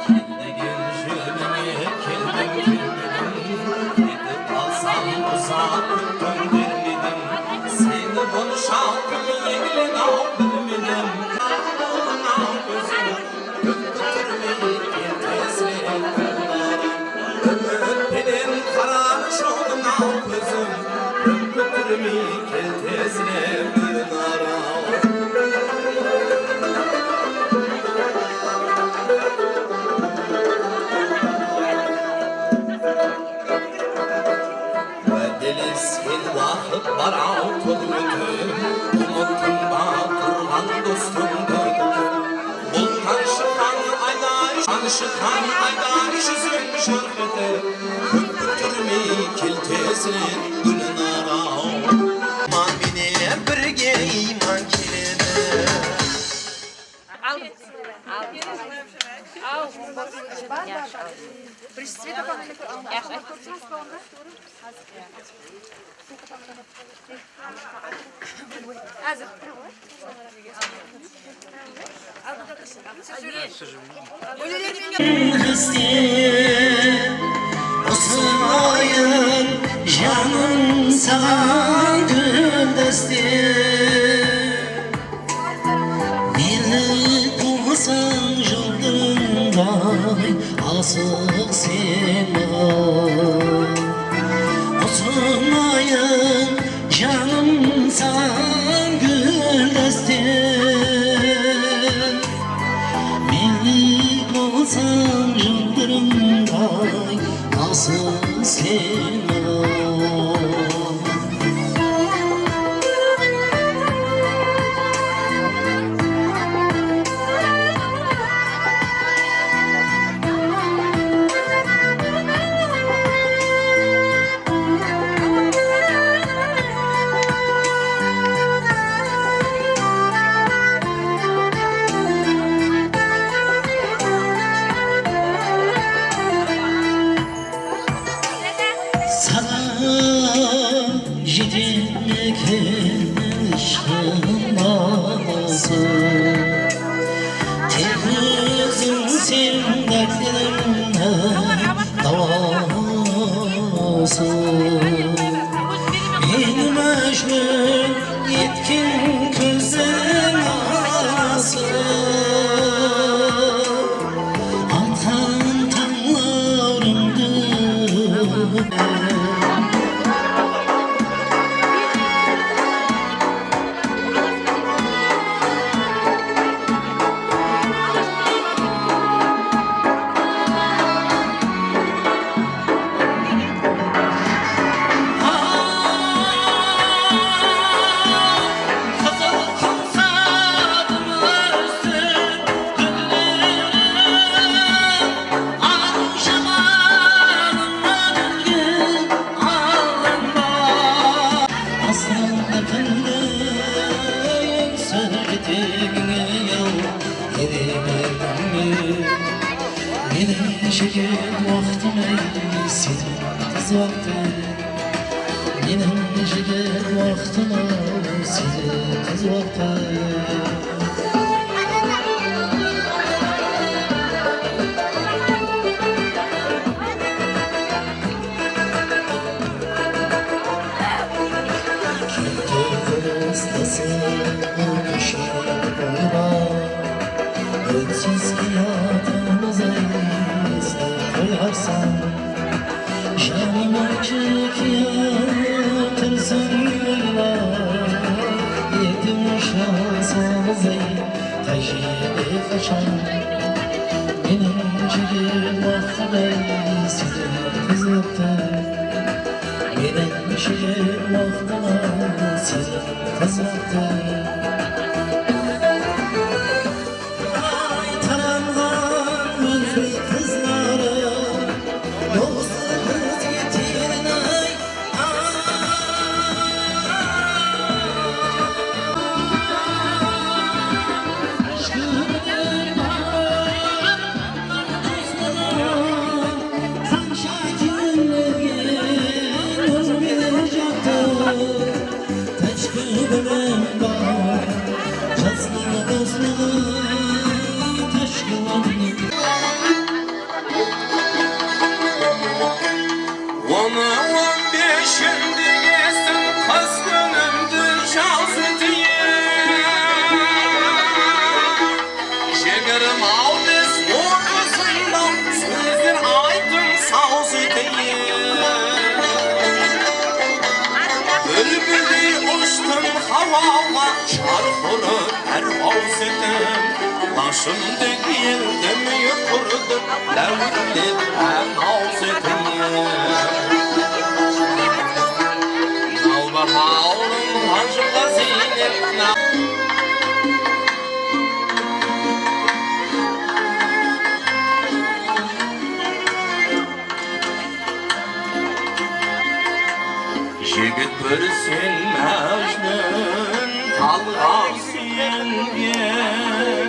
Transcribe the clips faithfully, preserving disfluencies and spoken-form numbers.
Kelmegen júnińe keldim, kelmedim, ketip qalsań uzaq kún kóndermedim. Seni bonsha kún eglen-aw bilmedim. Qaldıń-aw kózim, kún kútirmey kel tezirek, Gúlnara. Úmit penen qarar jolıń-aw kózim, kún kútirmey kel tezirek, Gúlnara. Wádelesken waqıt bar-aw, kún ótip, umıttıń ba turǵan dostıńdı? Bulttan shıqqan ayday, shıqqan ayday júziń jarq etip, kún kútirmey kel tezirek, Gúlnara-aw. Mine birge iyman keledi. Aldım. Aldım. Al. Yaqshı, al. Yaqshı. Házir. Usı ayın janım saǵan gúldeste. Meni tuwsań jıldırımday asıq sen maǵan. Usınayın janım saǵan gúldeste. Meni tuwsań jıldırımday asıq sen maǵan. Saǵan jeter eken shın baǵası, tek ózińseń dártlerimniń dawası. Meni májnún etken kózleriń alası. Atqan tańlarımdı. Qızıl qumsadıń ózdi gúlleri, arıw jamalına dóngen allanba. Aslandı kúndey súrtegińe-aw, ere berdiń-e. Meniń jigit waqtım-ey, seniń qız waqtıń. Meniń jigit waqtım-aw, seniń qız waqtıń. Kúyge qoslasıp, kúship oyna. Únsiz kiyatırmız-ay, eslep qoyarsań. Janıma kiyatırsań, oyla. Erteń jasamız-ay, qay jerde, qashan? Meniń jigit waqtım-ay, seniń qız waqtıń. Meniń jigit waqtım-ay, seniń qız waqtıń. Ay, taranǵan ózbek qızları, bolsa bizge teyin-ay. Sharq urıp hár awız etim, lashımdı eldim uyqırdım, dáwirlep hám awız etim. Nalbahar awrım, Hajıǵa Zeynep, na- Jigit bir sen Májnún, talǵa súyengen,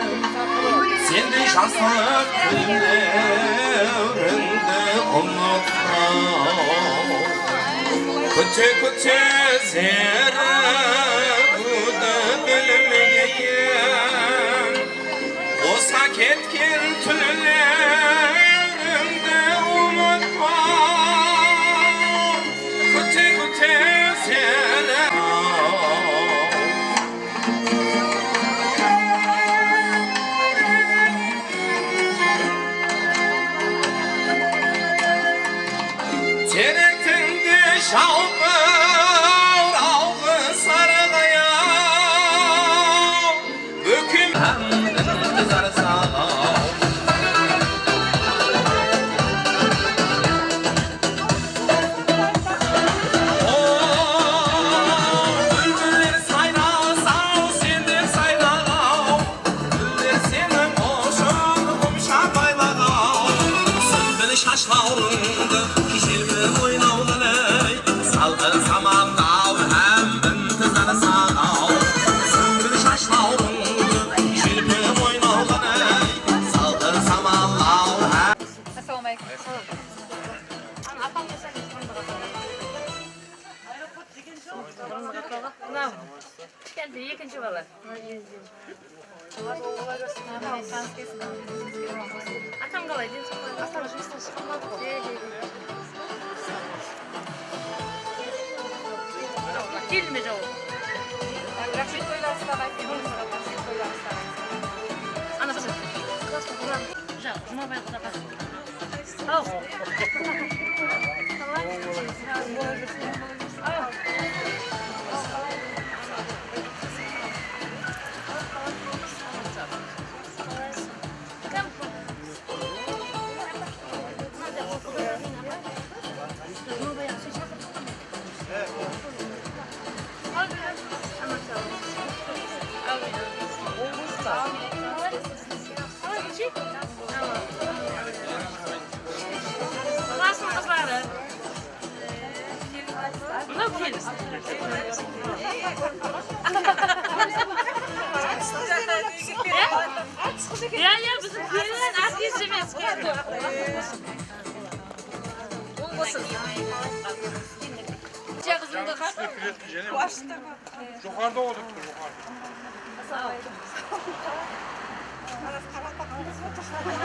sendey jaslıq kúnlerimdi umıtqan. Kúte-kúte zerigúdi bilmegen, bosqa ketken túnlerimdi umıtpa. Kúte-kúte seni. Terektińde jalpır alǵı sarǵayaw. Bókem hám intizar saǵaw. O, búlbiller sayrasa-aw, sendek sayraǵaw. Gúller seniń ushın qumsha baylaǵaw. Súmbil shash bawırıńdı, jelpi oynaw qılay. Salqın samallar hám intizar saǵaw. Súmbil shash bawırıńdı, jelpi oynaw qılay. Salqın samallar hám. Assalawma aleykum. Ana, apań bolsa, mınaw. Kishkente ekinshi bala. Atań qalay, densawlıǵı? Atań jumıstan shıǵıp qaldı ǵoy. Kelin be jawap? Raxmet, toylarıńızda qaytken bolsın. Raxmet, toylarıńızda qaytken. Ana, bir. Ja, Jumabay quda bar. Aw. Klasnıń qızları. Mınaw kelin. Ya, ya, biziń kelin artist emes. Joqarıda otırıptı, joqarıda.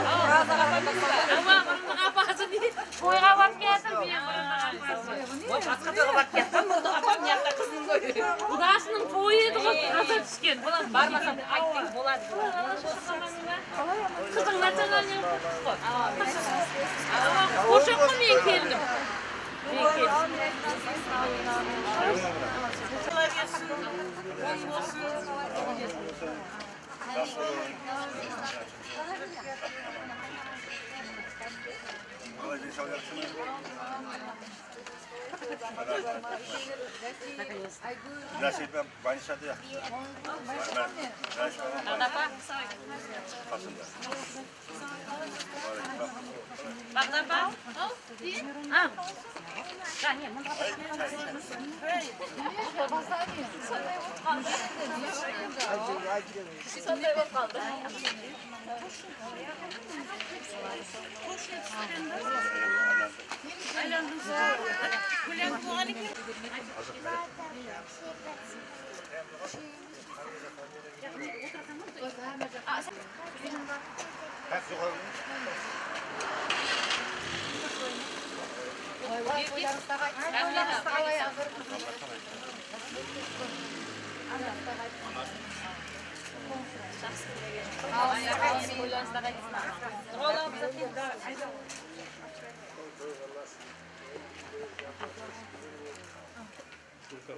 Awa, mırındıǵa apası deydi. Toyǵa barıp kiyatır, men mırındıǵa apası. Ol basqa toyǵa barıp kiyatır, mırındıǵa apam, mıyaqta qızım ǵoy. Qudasınıń toyı edi ǵoy, taza túsken. Barmasam, aytpay boladı. Qızıń nacionalnıy qız ǵoy. Awa, men kelinim. Nasip, больницада yatır. Qasımda. Bagda apa? A. Qáne, mında. Sonday bolıp qaldı. Sonday bolıp qaldı. Aylandım. Kólen tuwǵan eken.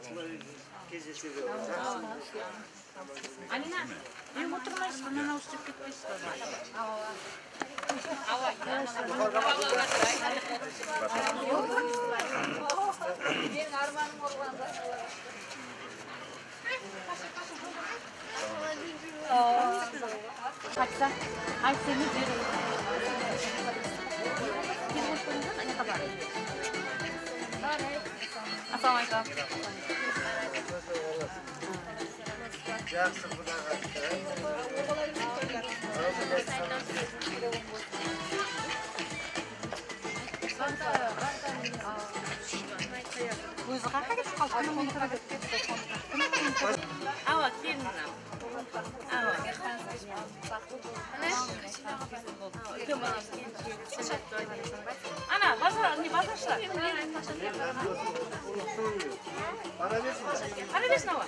Usılay gezleslerge. Alina, men oturmaysiz ba, mına ushıp ketpeysiz ba? Awa. Aytsa, aytsa ne der? Assalawma aleykum. Jaqsı, Quday qálese. Ózi qayerge ketip qaldı? Awa, kelin mına. Awa. Ana, bazar, ne bazarshılar? Qara bersin, awa.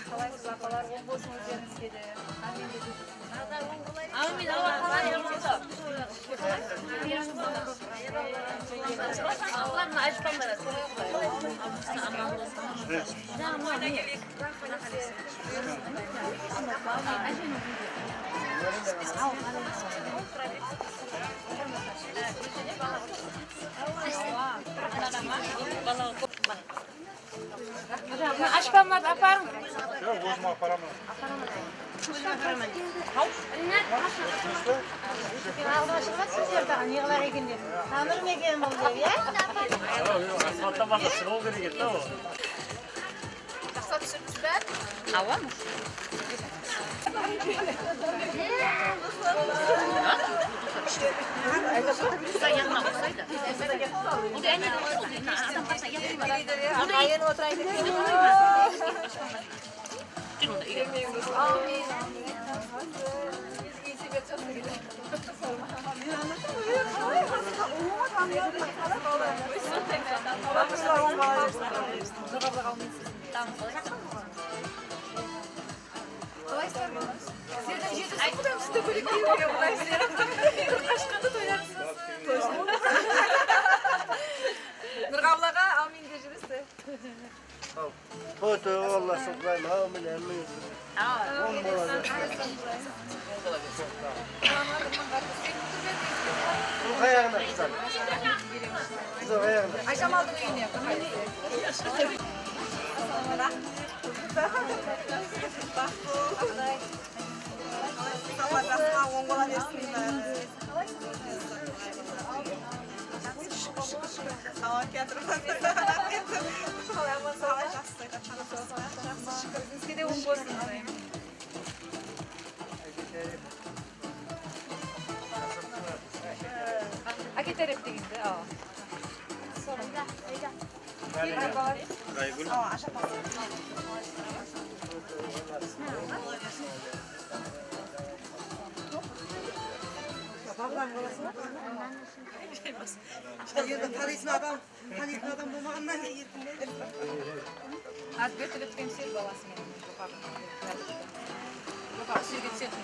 Qalaysız, apalar, oń bolsın ózlerińizge de. Hámmege de. Áwmin, Alla qaladı. Mına aytqanlar. Mına ashpanlardı aparıń. Yoq, ózim aparaman. Alǵa shıǵıp sizler daǵı ne qılar eken dep. Tanır ma eken bul dep, ya? Yoq, yoq, asfalttan basqa shıǵıw kerek edi da ol. Jaqsılap túsirdińiz be? Awa. Yanına uqsaydı. Bul da áne de uqsaydı. Adam barsa yaqın bar. Bul da áne. Júr onda úyge. Áwmin. Sizlerden jedi júz qudan sizde bólek kelmegen, Quday sizler qashqanda toylarıńız bolsın. Nurǵabıl aǵa, áwmin de júrisi. Toy toyǵa ulasın, Qudayım, áwmin, áwmin. Amin. Bul qayaǵına qızlar? Qızlar qayaǵına? Ayjamaldıń úyine. Baxıtlı, Quday. Alla jasıma oń bola bersin. Awa, kiyatırman. Raxmet. Qalay, aman, sawma? Jaqsı, jaqsı. Jaqsı, shúkir. Sizge de oń bolsın. Áke tárep degende, awa. Sol. Aygúl. Bul jerde tanıytın adam, tanıytın adam bolmaǵannan keyin erkinleydi. Ázbe tilep pemsel balası menen joqarı. Joqarı, sóyge túsetin.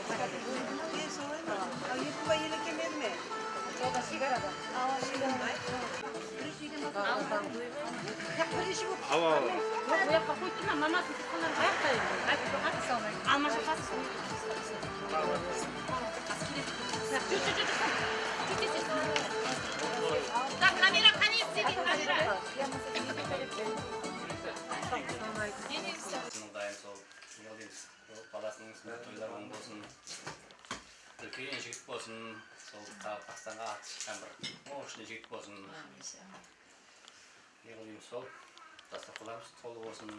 E, solay ma? Al, Erkinbay ele kelmedi me? Jolda shegaradan. Awa, shegaradan. Awa, awa. Yoq, bu jaqqa qoyıp turma, mamasın tutqanlar qayaqta endi? Alma shaqası. Júr, júr, júr, júr. Ket, ket, ket. Kamera qáne, sizge kamera. Dayım sol, ne qılamız? Balasınıń toyları oń bolsın. Úlken jigit bolsın. Sol Paqstanǵa atı shıqqan bir moshный jigit bolsın. Ne qılamız sol? Dasturxanlarımız tolı bolsın.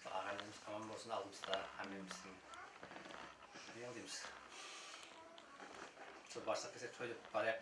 Aǵayinlerimiz aman bolsın aldımızda, hámmemizdiń. Ne qılamız? Sol basqa kese toy dep barayıq.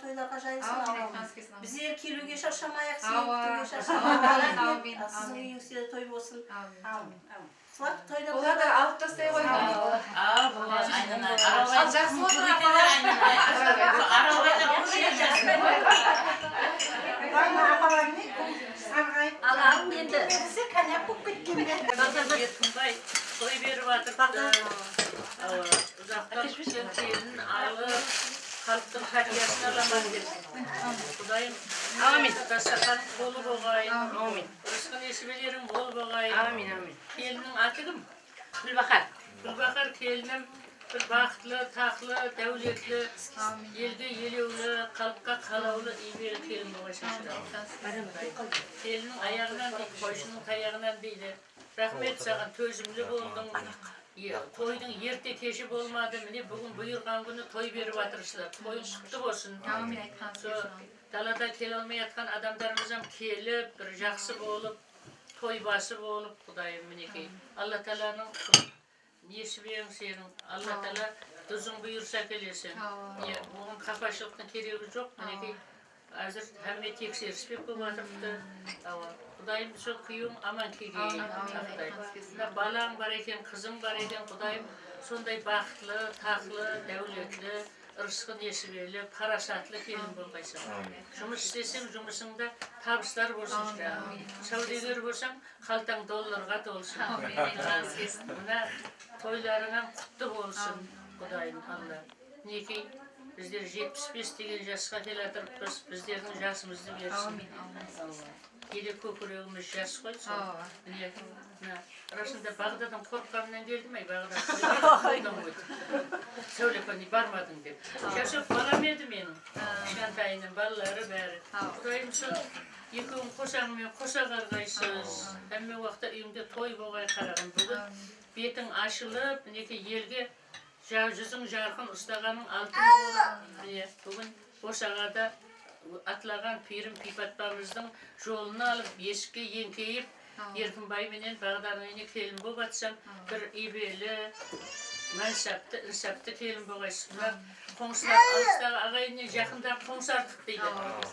toylarǵa jayılsın, Áwmiyin, Allam. Aytqanıńız kelsin, Áwmiyin. Bizler keliwge sharshamayıq, sen Awa. Kútiwge sharsama. Amin, Amin. Siziń úyińizde toy bolsın. Amin. Amin. Amin. Qızlar, toyda Boladı, alıp taslay ǵoyıń. Awa, boladı. Al, jaqsı otır, apalar. Apalar ne? Sarǵayıp. Al, al, endi. Kóbisi konyak bolıp ketken be? Erkimbay toy berip atırıptı. Awa, uzaqtan kútken kelin alıp, xalıqtıń qátiyasın alaman dep. Qudayım, áwmiyin, dasturxanıń tolı bolǵay. Áwmiyin. Irısqı nesibeleriń bol bolǵay. Áwmiyin, áwmiyin. Kelinniń atı kim? Gúlbahar. Gúlbahar kelinim bir baxıtlı, taqlı, dáwletli, elge elewli, xalıqqa qalawlı, iybeli kelin bolǵaysın. Kelinniń ayaǵınan deydi, qoyshınıń tayaǵınan deydi. Raxmet saǵan, tózimli boldıń. E, toydıń erte-keshi bolmadı. Mine, búgin buyırǵan kúni toy berip atırsızlar. Toyıń qutlı bolsın. Áwmiyin, aytqanıńız kelsin. Dalada kele almay atqan adamlarımız hám kelip, bir jaqsı bolıp, toy bası bolıp, Qudayım, minekey. Alla taalanıń nesibeń seniń, Alla taala duzıń buyırsa keleseń. Awa. Mine, oǵan qapashılıqtıń keregi joq, minekey. Awa. Házir hámme tekserispek bolıp atırıptı. Awa. Qudayım, sol kúyewiń aman kelgeyin. Amin, amin. Mına balań bar eken, qızıń bar eken, Qudayım sonday baxıtlı, taqlı, dáwletli, ırısqı nesibeli, parasatlı kelin bolǵaysın. Amin. Jumıs isleseń, jumısıńda tabıslar bolsın, shıraǵım. Amin. Sáwdeger bolsań, qaltań dollarǵa tolsın. Amin. Mına toylarıń hám qutlı bolsın, Qudayım Alla. Minekey, bizler jetpis bes degen jasqa kelatırıppız, bizlerdiń jasımızdı bersin. Amin, amin. Awa. Ele kókiregimiz jas ǵoy, sol. Awa. Mine, mına, rasında Baǵdadan qorqqanımnan keldim, ay, Baǵdad. Qorqtım ǵoy. Sáwle apay, ne barmadıń dep. Awa. Jaqsı balam edi meniń. Kishkentayınan balaları bári. Awa. Qudayım, sol ekewin qosaǵıń menen qosa ǵarǵaysız. Awa. Hámme waqıtta úyińde toy bolǵay, qaraǵım. Búgin betiń ashılıp, minekey, elge Ja-, júziń jarqın, ustaǵanıń altın bolıp, mine, búgin bosaǵada atlaǵan piyrim Piypatpamızdıń jolın alıp, esikke eńkeyip, Erkinbay menen Baǵdardıń úyine kelin bolıp atsań, bir iybeli, mánsaptı, insaptı kelin bolǵaysız. Mına qońsılar, alıstaǵı aǵayin menen jaqındaǵı qońsı artıq deydi.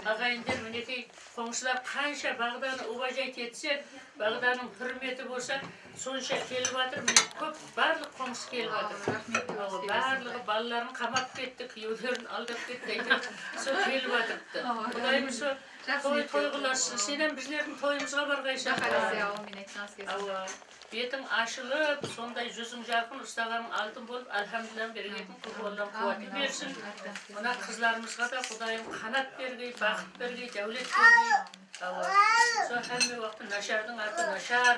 Aǵayinler, minekey, qońsılar qansha Baǵdardı уважать etse, Baǵdardıń húrmeti bolsa, sonsha kelip atır, mine, kóp, barlıq qońsı kelip atır. Awa, raxmet, awa, barlıǵı balaların qamap ketti, kúyewlerin aldap ketti, áytewir, sol kelip atırıptı. Qudayım sol toy toy qılasın. Sen hám bizlerdiń toyımızǵa barǵaysań. Quda qálese, áwmiyin, aytqanıńız kelsin. Awa, betiń ashılıp, sonday júziń jarqın, ustaǵanıń altın bolıp, alhamdulillah, bereketiń kóp, Allam quwatın bersin. Mına qızlarımızǵa da Qudayım qanat bergey, baxıt bergey, dáwlet bergey. Awa. Sol hámme waqıtta nashardıń atı nashar,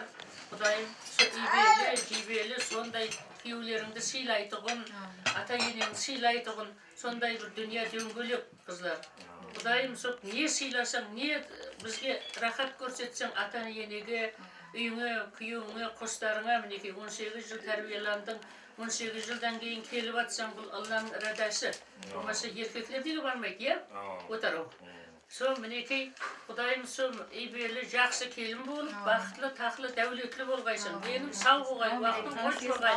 Qudayım, sol iybeli, jiybeli, sonday kúyewlerińdi sıylaytuǵın, ata-eneńdi sıylaytuǵın, sonday bir dúnya dóńgelek, qızlar. Qudayım, sol ne sıylasań, ne bizge raxat kórsetseń, ata-enege, úyińe, kúyewińe, qoslarıńa, minekey, on segiz jıl tárbiyalandıń, on segiz jıldan keyin kelip atsań, bul Allanıń iradası. Bolmasa, erkeklerdege barmaydı, iya? Otar-aw. Sol, minekey, Qudayım, sol iybeli, jaqsı kelin bolıp, baxıtlı, taqlı, dáwletli bolǵaysın. Deniń saw bolǵay, waqtıń xosh bolǵay.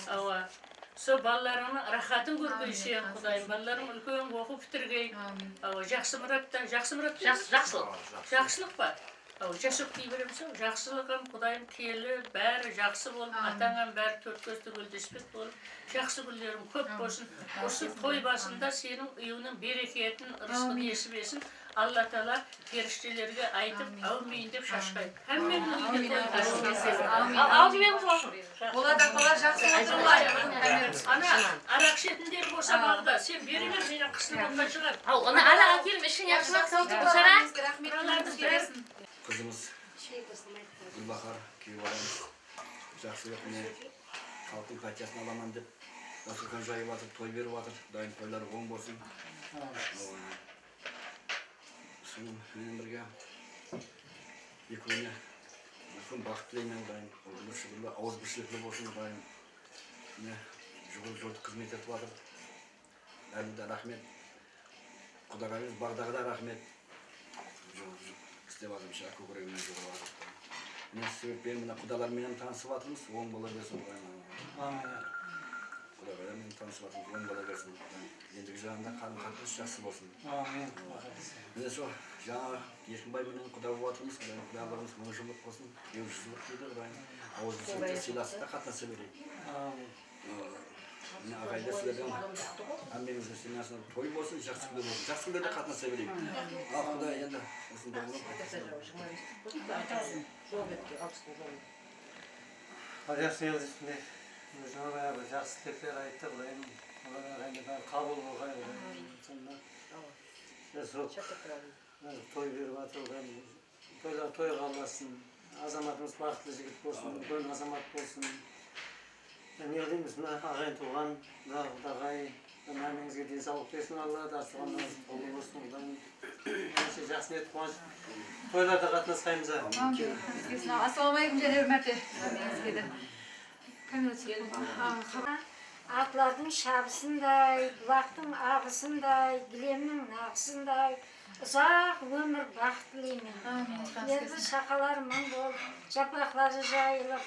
Awa. Sol balalarıńnıń raxatın kórgeyseń, Qudayım, balalarıń úlken oqıw pitirgey. Awa, Jaqsımıratta, Jaqsımıratta Jaqsılıq. Jaqsılıq pa? Aw, jasap kiy beremiz-aw, jaqsılıǵım, Qudayım, keli, bári jaqsı bolıp, atańam bári tórt kóz túgel despek bolıp, jaqsı kúnleriń kóp bolsın. Usı toy basında seniń úyińniń bereketin, ırısqı nesip etsin. Alla taala perishtelerge aytıp, áwmiyin dep shashqay. Hámmeniń úyinde toy basın. Al, al, jiberiń, sol. Olar da, bala, jaqsı bolsın. Ana, araq ishetinler bolsa, baǵda, sen bereber, menen qısın bolmay shıǵar. Al, ana, araq ákelip, ishkiń jaqsılap, sawıtıp, qusara. Raxmetimiz kelsin. Qızımız Gúlbahar kúyew balamız jaqsılıq, mine, xalıqtıń pátiyasın alaman dep, dasturxan jayıp atır, toy berip atır. Qudayım, toyları oń bolsın. Awa. Sonıń menen birge, ekewine úlken baxıt tileymen, Qudayım. Qudayım, awızbirshilikli bolsın, Qudayım. Mine, juwıl jıltıq xızmet etip atır. Bárine de raxmet. Qudaǵayımız Baǵdaǵa da raxmet. Jol, jol islep atırmız, kókiregimnen juwırıp atır. Mine, sol sebepten mine qudalar menen tanısıp atırmız, oń bola bersin, Qudayım. Amin. Qudaǵaylar menen tanısıp atırmız, oń bola bersin, Qudayım. Endigi jaǵında qarım-qatnas jaqsı bolsın. Amin. Mine, sol jańa Erkinbay menen quda bolıp atırmız, Qudayım, qudalarımız mıń jıllıq bolsın, kúyew júz jıllıq deydi, Qudayım. Awızbirshilikte, sıylasıqta qatnasa bereyik. Amin. Mine, aǵayinler, sizlerden hámmeńizge seminarısında toy bolsın, jaqsı kúnler bolsın. Jaqsı kúnlerde qatnasa bereyik. Al, Quday, endi, usınday bolıp. Al, jaqsı, endi, mine, jaqsı tilekler ayttı, Qudayım, olar endi bári qabıl bolǵay, Qudayım, sonda. Biz sol, toy berip atır, Qudayım. Toylar toyǵa ulasın. Azamatımız baxıtlı jigit bolsın, úlken azamat bolsın. Ne qılaymız, mına, aǵayin tuwǵan, mına, qudaǵay, hámmeńizge densawlıq bersin Alla, dasturxanlarıńız tollı bolsın, Qudayım. Hámiyshe jaqsı niyet, quwanısh, toylarda qatnasqaymız. Amin. Assalamu aleykum, jáne bir márte. Hámmeńizge de. Atlardıń shabısınday, bulaqtıń aǵısınday, gilemniń naǵısınday uzaq ómir, baxıt tileymen. Amin. Erli shaqalar mıń bolıp, japıraqları jayılıp,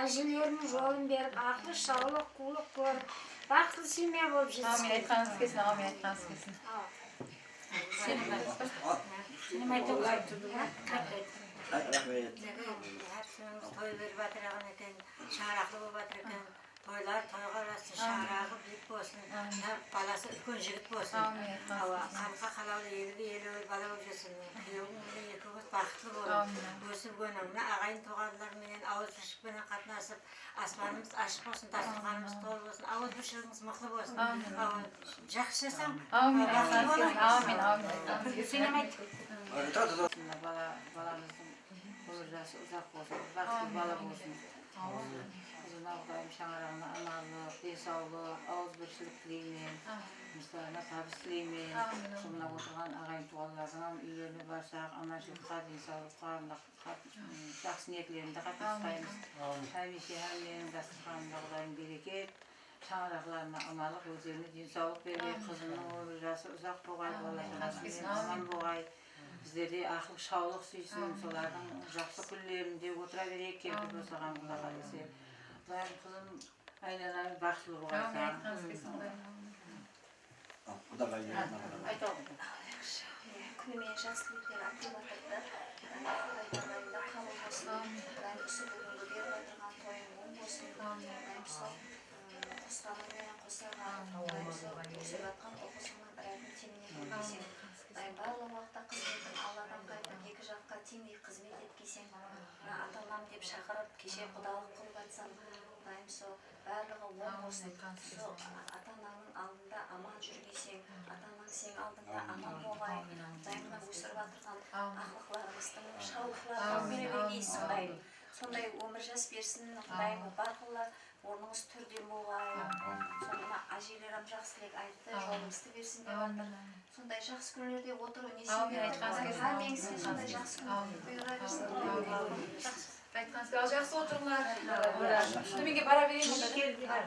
ájeleriniń jolın berip, aqlı shawlıq, quwlıq kórip, baxıtlı semya bolıp jetsin. Amin, aytqanıńız kelsin, amin, aytqanıńız kelsin. Raxmet. Hár kúnimiz toy berip atırǵan eken, shańaraqlı bolıp atır eken. Toylar toyǵa ulasın, shańaraǵı biyik bolsın, balası úlken jigit bolsın. Awa, xalıqqa qalawlı, elge elewli bala bolıp jetsin. Kúyewiń menen ekewińiz baxıtlı bolıń. Ósip óniń, mına, aǵayin-tuwǵanlar menen awızbirshilik penen qatnasıp, aspanımız ashıq bolsın, dasturxanımız tolı bolsın, awızbirshiligińiz mıqlı bolsın. Awa, jaqsı jasań. Amin. Amin, amin, amin. Senem ayt. Bala, balamızdıń ómir jası uzaq bolsın, baxıtlı bala bolsın. Qızıma Qudayım shańaraǵına amanlıq, densawlıq, awızbirshilik tileymen. Jumıslarına tabıs tileymen. Sonda otırǵan aǵayin-tuwǵanlardıń hám úylerine barsaq, amanshılıqqa, densawlıqqa, mına, jaqsı niyetlerinde qatnasqaymız. Hámiyshe hámmeniń dasturxanında, Qudayım, bereket. Shańaraqlarına amanlıq, ózlerine densawlıq bergey, qızımnıń ómir jası uzaq bolǵay, bala-shaǵası menen aman bolǵay. Bizlerde aqlıq, shawlıq súysin, solardıń jaqsı kúnlerinde otıra bereyik, kempir bosaǵan Quda qálese. Qudayım, qızım, aylanayın, baxıtlı bolǵaysań. Qudaǵay. Kúni menen jaqsı tilekler aytıp atırdı. Quday tańlayında qabıl bolsın. Quday usı búgingi berip atırǵan toyıń oń bolsın. Quday usı Qosqanıń menen qosarǵan, Qudayım, sol ósip atqan ul-qızıńnıń ırayın teńine kórgeyseń. Qudayım, barlıq waqıtta xızmetin Alladan qaytıp, eki jaqqa teńdey xızmet etkeyseń. Mına, ata-anam dep shaqırıp, keshe qudalıq qılıp atsań. Qudayım, sol barlıǵı oń bolsın. Sol ata-anańnıń aldında aman júrgeyseń, ata-anań seniń aldıńda aman bolǵay. Qudayım, mına, ósirip atırǵan aqlıqlarımızdıń shawlıqlarına kóre bergeyseń, Qudayım. Sonday ómir jas bersin, Qudayım, barlıqlar ornıńız túrden bolǵay. Sonda mına ájeler hám jaqsı tilek ayttı, jolıńızdı bersin dep atır. Sonday jaqsı kúnlerde otırıw nesiyp etsin. Hámmeńizge sonday jaqsı kún buyıra bersin. Aytqanıńızday, al, jaqsı otırıńlar. Tómenge bara bereyinshi.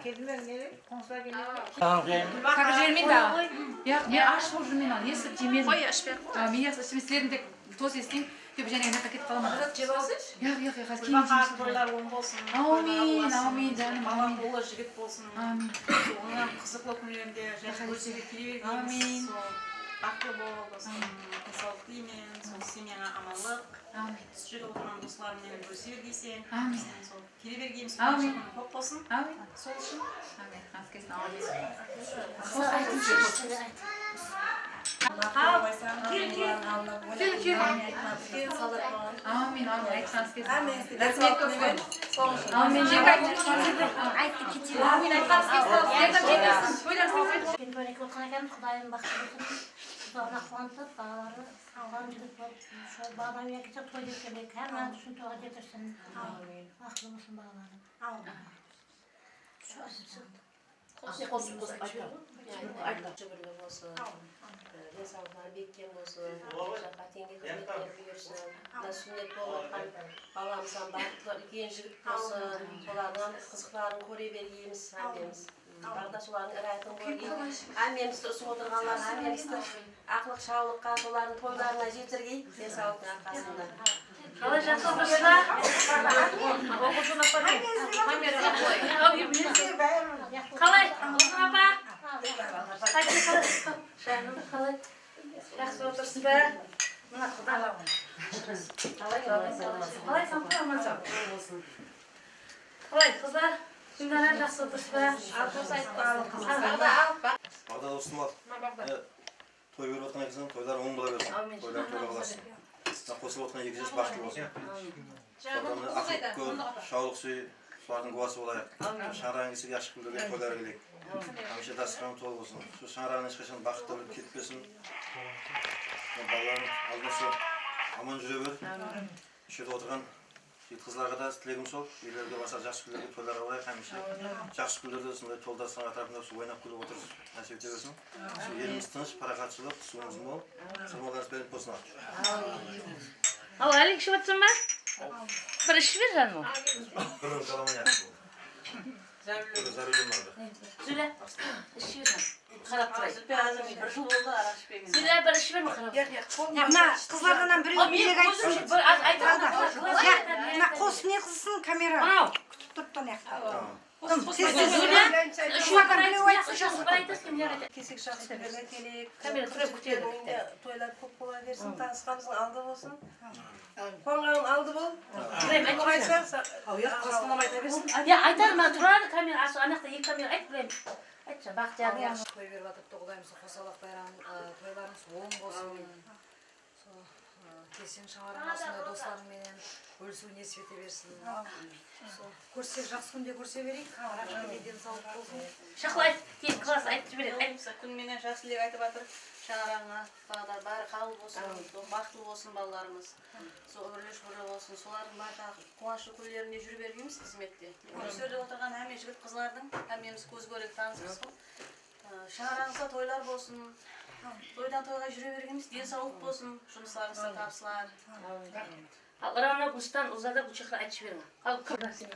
Keldiler, ne? Qońsılar kelmedi. Kir jibermey da. Yaq, men ash bolıp júrmen, al, esitip jeymen. Qoy, ashıp ber. A, men jaqsı isime, sizlerdiń tek tos esitiń dep jáne mına jaqqa ketip qalaman. Azat, jep alsayshı. Yaq, yaq, yaq, házir keyin jeymiz. Toylar oń bolsın. Áwmin, áwmin, janım, áwmin. Balań ullı jigit bolsın. Áwmin. Onnan qızıqlı kúnlerinde jáne kórisige kele bergeymiz. Áwmin. Sol baxıtlı bol, sol densawlıq tileymen, sol semyańa amanlıq. Áwmin. Usı jerde otırǵan doslarıń menen bólise bergeyseń. Áwmin. Sol kele bergeymiz, kóp bolsın. Áwmin. Sol ushın. Áwmin. Nasip etsin, áwmin. Sol aytıńshı, sizler aytıń. Kel, kel. Kel, kel. Áwmin, áwmin. Aytqanıńız kelsin. Áwmin. Jeke aytıńız. Áwmin, aytqanıńız kelsin. Sizlerden jeke aytıń. Toylarıńız sawıqlı bolsın. Qudayım baxıtlı bolsın. Qudayına quwantıp, balaları sawǵan jigit bolıp, sol balalar úyine kelse toy etkenley, hámmeńiz ushın toyǵa jetirsin. Áwmin. Baxıtlı bolsın balalarıń. Áwmin. Qosıp, qosıp, qosıp aytıp ber. Júbirli bolsın. Densawlıqları bekkem bolsın. Jaqqa tenge xızmetlerin buyırsın. Mına súnnet bolıp atqan balamızdan baxıtlı úlken jigit bolsın. Solardıń qızıqların kóre bergeymiz hámmemiz. Baǵda solardıń irayatın kórgey. Hámmemizdi usıp otırǵanlar, hámmemizdi aqlıq shawlıqqa, solardıń toylarına jetirgey, densawlıqtıń arqasında. Qalay, jaqsı otırsızlar? Oqıwshını apar, kameraǵa qoy. Qalay, Altın apa? Janım, qalay? Jaqsı otırsız ba? Mına, Quda. Qalay, aman-saw? Qalay, qızlar? Kimdalar, jaqsı otırsız ba? Al, qız aytıp qalsın. Baǵda dostım al. Toy berip atqan ekensiz, toylar oń bola bersin. Áwmin. Toylar toylı bolasın. Mına qosılıp atqan eki jas baxıtlı bolsın. Áwmin. Solardan aqlıq kóp, shawlıq súy, solardıń gúwası bolayıq. Áwmin. Shańaraǵın kiysek, jaqsı kúnlerge, toylarǵa keleyik. Áwmin. Hámiyshe dasturxanı tolı bolsın. Sol shańaraǵın hesh qashan baxıtlı bolıp ketpesin. Balalarıń aldında sol aman júre ber. Áwmin. Usı jerde otırǵan jigit-qızlarǵa da tilegim sol, úylerge barsa jaqsı kúnlerge, toylarǵa barayıq hámiyshe. Jaqsı kúnlerde usınday tolı dasturxan átirapında usı oynap kúlip otırıp násip ete bersin. Usı elimiz tınısh, paraxatshılıq, suwımız mol, qurmanlarımız berent bolsın. Al, Álik, iship atırsań ba? Bir iship ber, janım. Bir rúmkalamay jaqsı boldı. Zárúrli. Zárúrli boldı. Zúlya, iship ber, janım. Qarap turayın. Zülpiya, házir bir jıl boldı, araq ishpegenińe. Zülpiya, bir iship berme, qarap. Yaq, yaq, mına qızlardan hám birew tilek aytsın. Yaq, mına qosıp ne qılsın kamera? Anaw. Kútip turıptı mına jaqta. Kim? Siz, siz. Zülpiya, iship berme, aytırsın, kim ne aytsa. Kesek jaqsı kúnlerge keleyik. Kamera turıp kútedi. Toylar kóp bola bersin, tanısqanımızdıń aldı bolsın. Quwanǵanıń aldı bol. Aytsa, aw, yaq, qasqanam ayta bersin. Ya, aytar, mına turadı kamera, asıl anaqta eki kamera, ayt, Ibrahim. Aytshı, Baxtiyar. Toy berip atırıptı, Qudayım, sol qosaqlıq bayramı, ı, toylarıńız oń bolsın. Sol, ı, kelseń shańaraǵına usınday doslarıń menen bólisiw nesip ete bersin. Sol, kórsek, jaqsı kúnde kórse bereyik. Araq ishpegende densawlıq bolsın. Shaqla ayt, keyin klass aytıp jiberedi. Ayt. Kún menen jaqsı tilek aytıp atır. Shańaraǵıńa, Baǵda, bári qabıl bolsın, baxıtlı bolsın balalarımız. Sol úmirli-shúbirli bolsın. Solardıń bárine quwanıshlı kúnlerinde júre bergeymiz xızmette. Usı jerde otırǵan hámme jigit-qızlardıń hámmemiz kóz kóredi, tanısıppız ǵoy. I, shańaraǵıńızda toylar bolsın. Toydan toyǵa júre bergeymiz, densawlıq bolsın, jumıslarıńızda tabıslar. Al, Iranlar, Rustan, Uzada bul jaqqa aytıp jiberiń. Al, kim?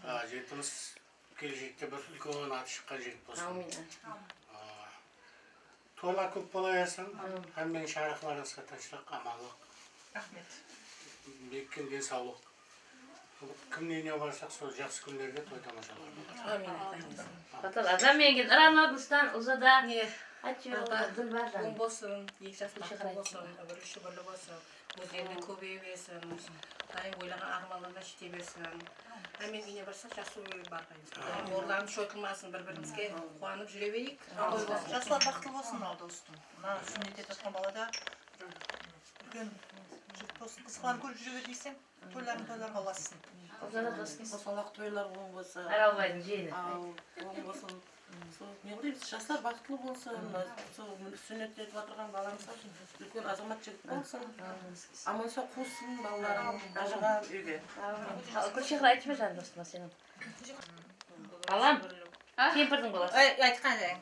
A, jigitimiz keleshekte bir úlken atı shıqqan jigit bolsın. Áwmin. A, Toylar kóp bola bersin. Áwmin. Hámmeniń shańaraqlarıńızǵa tınıshlıq, amanlıq. Raxmet. Bekkem densawlıq. Kimniń úyine barsaq, sol jaqsı kúnlerde toy-tamashalar boladı. Áwmin. Batal, adam menen Iranlar, Rustan, Uzada. Ne? Ayt, Batal, Dilbar jan. Oń bolsın, eki jastıń baxıtlı bolsın, úmirli-shúbirli bolsın. Ózlerinde kóbeye bersin. Qudayım oylaǵan armanlarına jete bersin. Hámmeniń úyine barsaq, jaqsı ómir barǵayın. Orınlarımız joytılmasın, bir-birimizge quwanıp júre bereyik. Jaslar baxıtlı bolsın, al dostım. Mına súnnet etip atqan bala da úlken jigit bolsın, qızıqlanıp kórip júre ber deyseń, toylarıń toylarǵa ulassın. Qosaqlıq toylar oń bolsın. Aralbaydıń jiyeni. Aw, oń bolsın. Sol, ne qılaymız, jaslar baxıtlı bolsın, sol súnnet etip atırǵan balamız úlken azamat jigit bolsın. Aman-saw quwsın balalarıń, ajıǵan úyge. Gúlshehra, aytshı janım, dostıma seniń. Balam, kempirdiń balası. Ay, aytqan edi.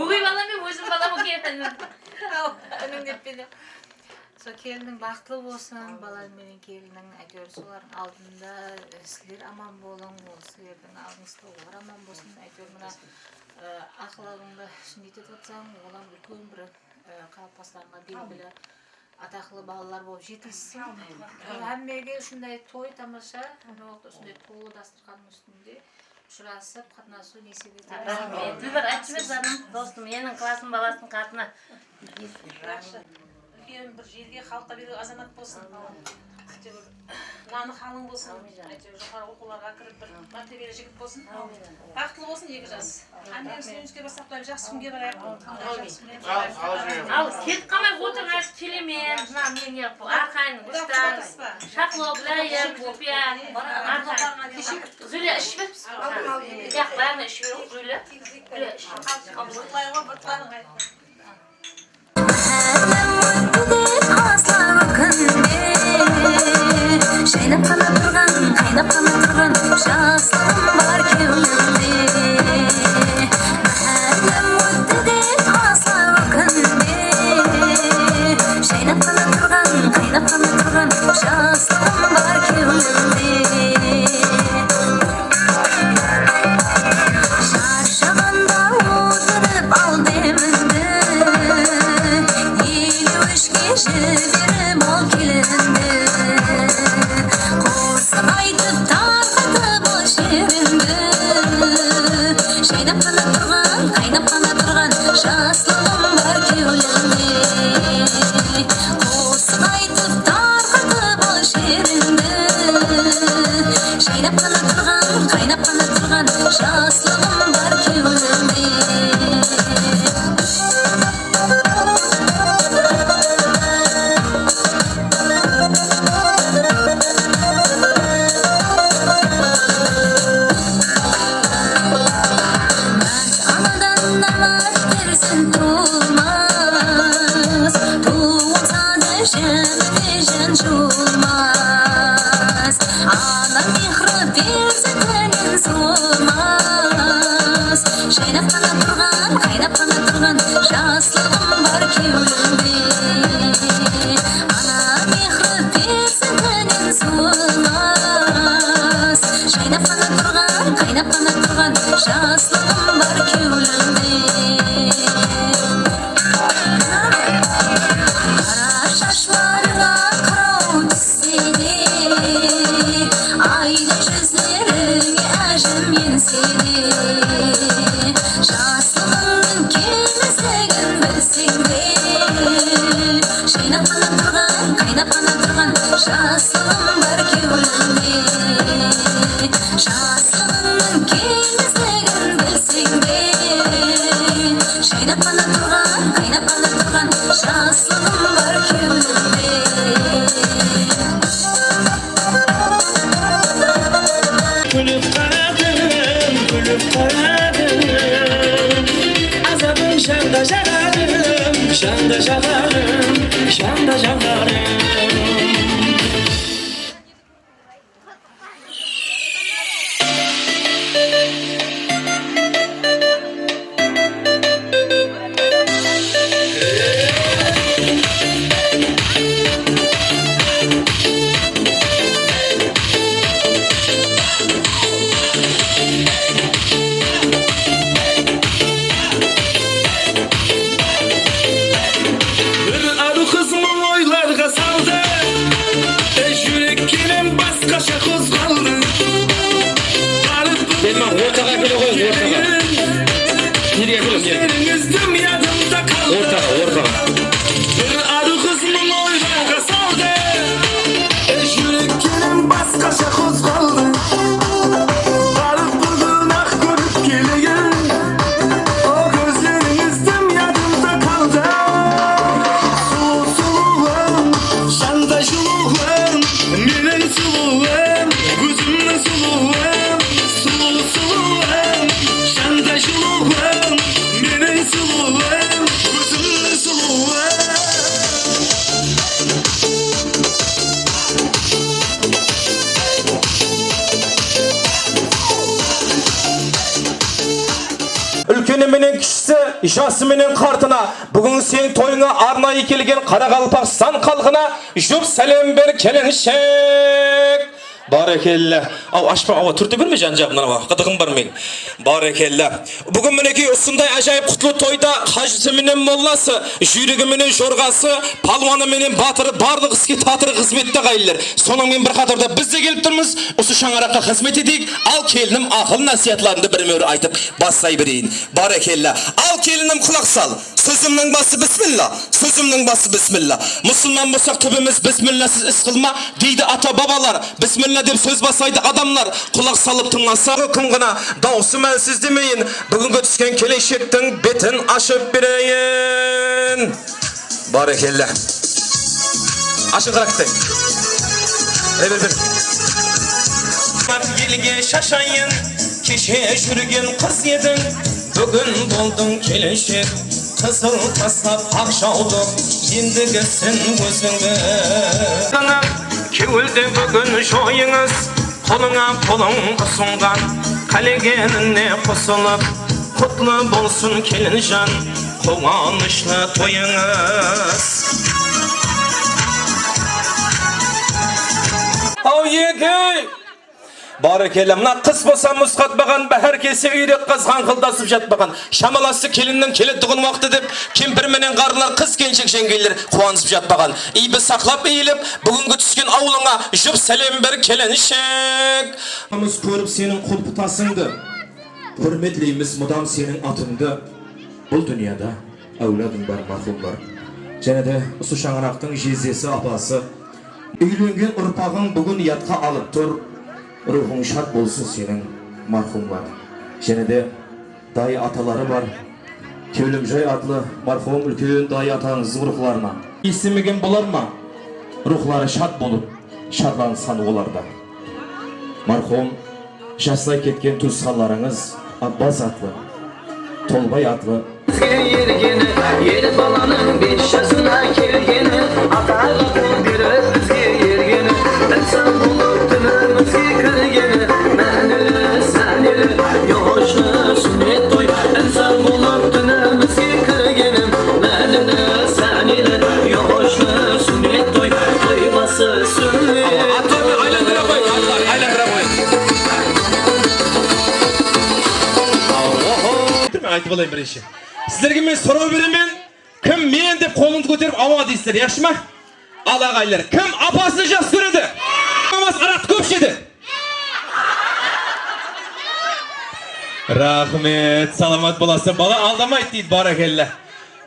Ógey balam men ózim balam ekenin. Aw, úniń deppedim. Sol kelinniń baxıtlı bolsın, balam menen kelinniń, áytewir, solardıń aldında, e, sizler aman bolıń, ol sizlerdiń aldıńızda olar aman bolsın. Áytewir, mına, e, aqlaǵıńdı shınday etip atsań, olam úlken bir, e, xalıq baslarına belgili, ataqlı balalar bolıp jetilsin. Ol hámmege usınday toy tamasha, mına waqıtta usınday toylı dastırxannıń ústinde ushırasıp, qatnasıw nesip etsin. Raxmet. Dilbar, aytshı janım, dostım, meniń klassım balasınıń qatını. Úlken bir jerge, xalıqqa belgili azamat bolsın. Áytewir, nanı halıń bolsın. Áytewir, joqarı oqıwlarǵa kirip, bir mártebeli jigit bolsın. Baxıtlı bolsın eki jas. Hámmemiz úyimizge barsaq ta, jaqsı kúnge barayıq. Jaqsı kúnge barayıq. Al, ketip qalmay otırıń, házir kelemen. Mına, men ne qıp, arqayın, Rustam, Shaqlo, Gúlayım, Zulpiya, arqayın. Zulya, iship ber. Yaq, bárine iship ber, Zulya. Zulya, ish. Máhállen ótti dep aslap kúnde, jaynap ǵana turǵan, qaynap ǵana turǵan jaslıǵım bar kewlimde. Máhállem ótti dep aslap kúnde, jaynap ǵana turǵan, qaynap ǵana turǵan jaslıǵım bar kewlimde. Sharshaǵanda otırıp al demimdi, elewishke jiberip al kelindi. Qosıq aytıp, tarqatıp al sherimdi, jaynap ǵana turǵan, qaynap ǵana turǵan jaslıǵım bar kewlimde. Qosıq aytıp, tarqatıp al sherimdi, jaynap ǵana turǵan, qaynap ǵana turǵan jaslıǵım bar kewlimde. Anadan namart bersin tuwılmas, tuwılsa da jámine ján juwılmas. Ana mehri perzentinen suwılmas. Jaynap ǵana turǵan, qaynap ǵana turǵan jaslıǵım bar kewlimde. Ana mehri perzentinen suwılmas. Jaynap ǵana turǵan, qaynap ǵana turǵan jaslıǵım bar kewlimde. Qara shashlarıńa qıraw tússe de, ayday júzlerińe ájim ense de, jaslıǵıńnıń kelmesligin bilseń de, jaynap ǵana turǵan, qaynap ǵana turǵan jaslıǵım bar kewlimde. Jaslıǵıńnıń kelmesligin bilseń de, jaynap ǵana turǵan, qaynap ǵana turǵan jaslıǵım bar kewlimde. Kúlip qaradım, kúlip qaradım, azabım janda jaradım, janda jaradım, janda jaradım. Bir arıw qız mıń oylarǵa saldı. Jası menen qartına, búgin seniń toyıńa arnayı kelgen Qaraqalpaqstan xalqına jup sálem ber, kelinshek. Bárekella. Aw, ashpa, awa, túrte berme, jan-jaǵımnan, awa, qıdıǵım bar meniń. Bárekella. Búgin, minekey, usınday ájayıp qutlı toyda hajısı menen mollası, júyrigi menen jorǵası, palwanı menen batırı, barlıq iske tatırı xızmette, áǵayinler. Sonıń menen bir qatarda biz de kelip turmız, usı shańaraqqa xızmet eteyik. Al, kelinim, aqıl násiyatlarımdı birmewir aytıp baslay bereyin. Bárekella. Al, kelinim, qulaq sal. Sózimniń bası bismilla, sózimniń bası bismilla. Musılman bolsaq, túbimiz bismillasız is qılma, deydi ata-babalar. Bismilla dep sóz baslaydı adamlar. Qulaq salıp tıńlasa, kún ǵana dawısım álsiz demeyin. Búgingi túsken kelinshektiń betin ashıp bereyin. Bárekella. Ashıńqıraq kette. Rever ber. Elge shashayın, keshe júrgen qız ediń, búgin boldıń kelinshek. Qızıl taslap aq jawdı, endigisin ózińdi. Kewildi búgin joyıńız, qolıńa qolıń usınǵan, qálegenine qosılıp, qutlı bolsın kelinjan, quwanıshlı toyıńız. Aw, eke! Bárekella, mına qıs bolsa muz qatpaǵan, báhár kelse úyrek qaz ǵańqıldasıp jatpaǵan. Shamalası kelinniń keletuǵın waqtı dep, kempir menen ǵarrılar, qız-kelinshek jeńgeyler quwanısıp jatpaǵan. Iybi saqlap iyilip, búgingi túsken awılıńa jup sálem ber, kelinshek. Kórip seniń qulpı tasıńdı, húrmetleymiz mudam seniń atıńdı. Bul dúnyada áwladıń bar, marhumlar. Jáne de usı shańaraqtıń jezdesi, apası, úylengen urpaǵıń búgin yadqa alıp tur. Ruwxıń shad bolsın seniń, marhumlar. Jáne de dayı ataları bar. Kewlimjay atlı marhum úlken dayı atańızdıń ruwxlarına. Eslemegen bolar ma? Ruwxları shad bolıp, shadlansqan olar da. Marhum jaslay ketken tuwısqanlarıńız Abbas atlı, Tolbay atlı. Bizge ergeni, er balanıń bes jasına kelgeni, ataǵa qol berip bizge ergeni, insan bolıp dinimizge kirgeni, mánili, sáneli, yuwashlı súnnet toy, insan bolıp dinimizge kirgeni, mánili, sáneli, yuwashlı súnnet toy, toy bası súnnet. Atlardı aylandıra qoyıń, atlar, aylandıra qoyıń. Oho! Men aytıp alayın birinshi. Sizlerge men soraw beremen. Kim men dep qolıńdı kóterip awa deysizler, yaqshı ma? Al, aǵayinler, kim apasın jaqsı kóredi? Amas araqtı kóp ishedi. Raxmet, salamat bolasız. Bala aldamaydı deydi, bárekella.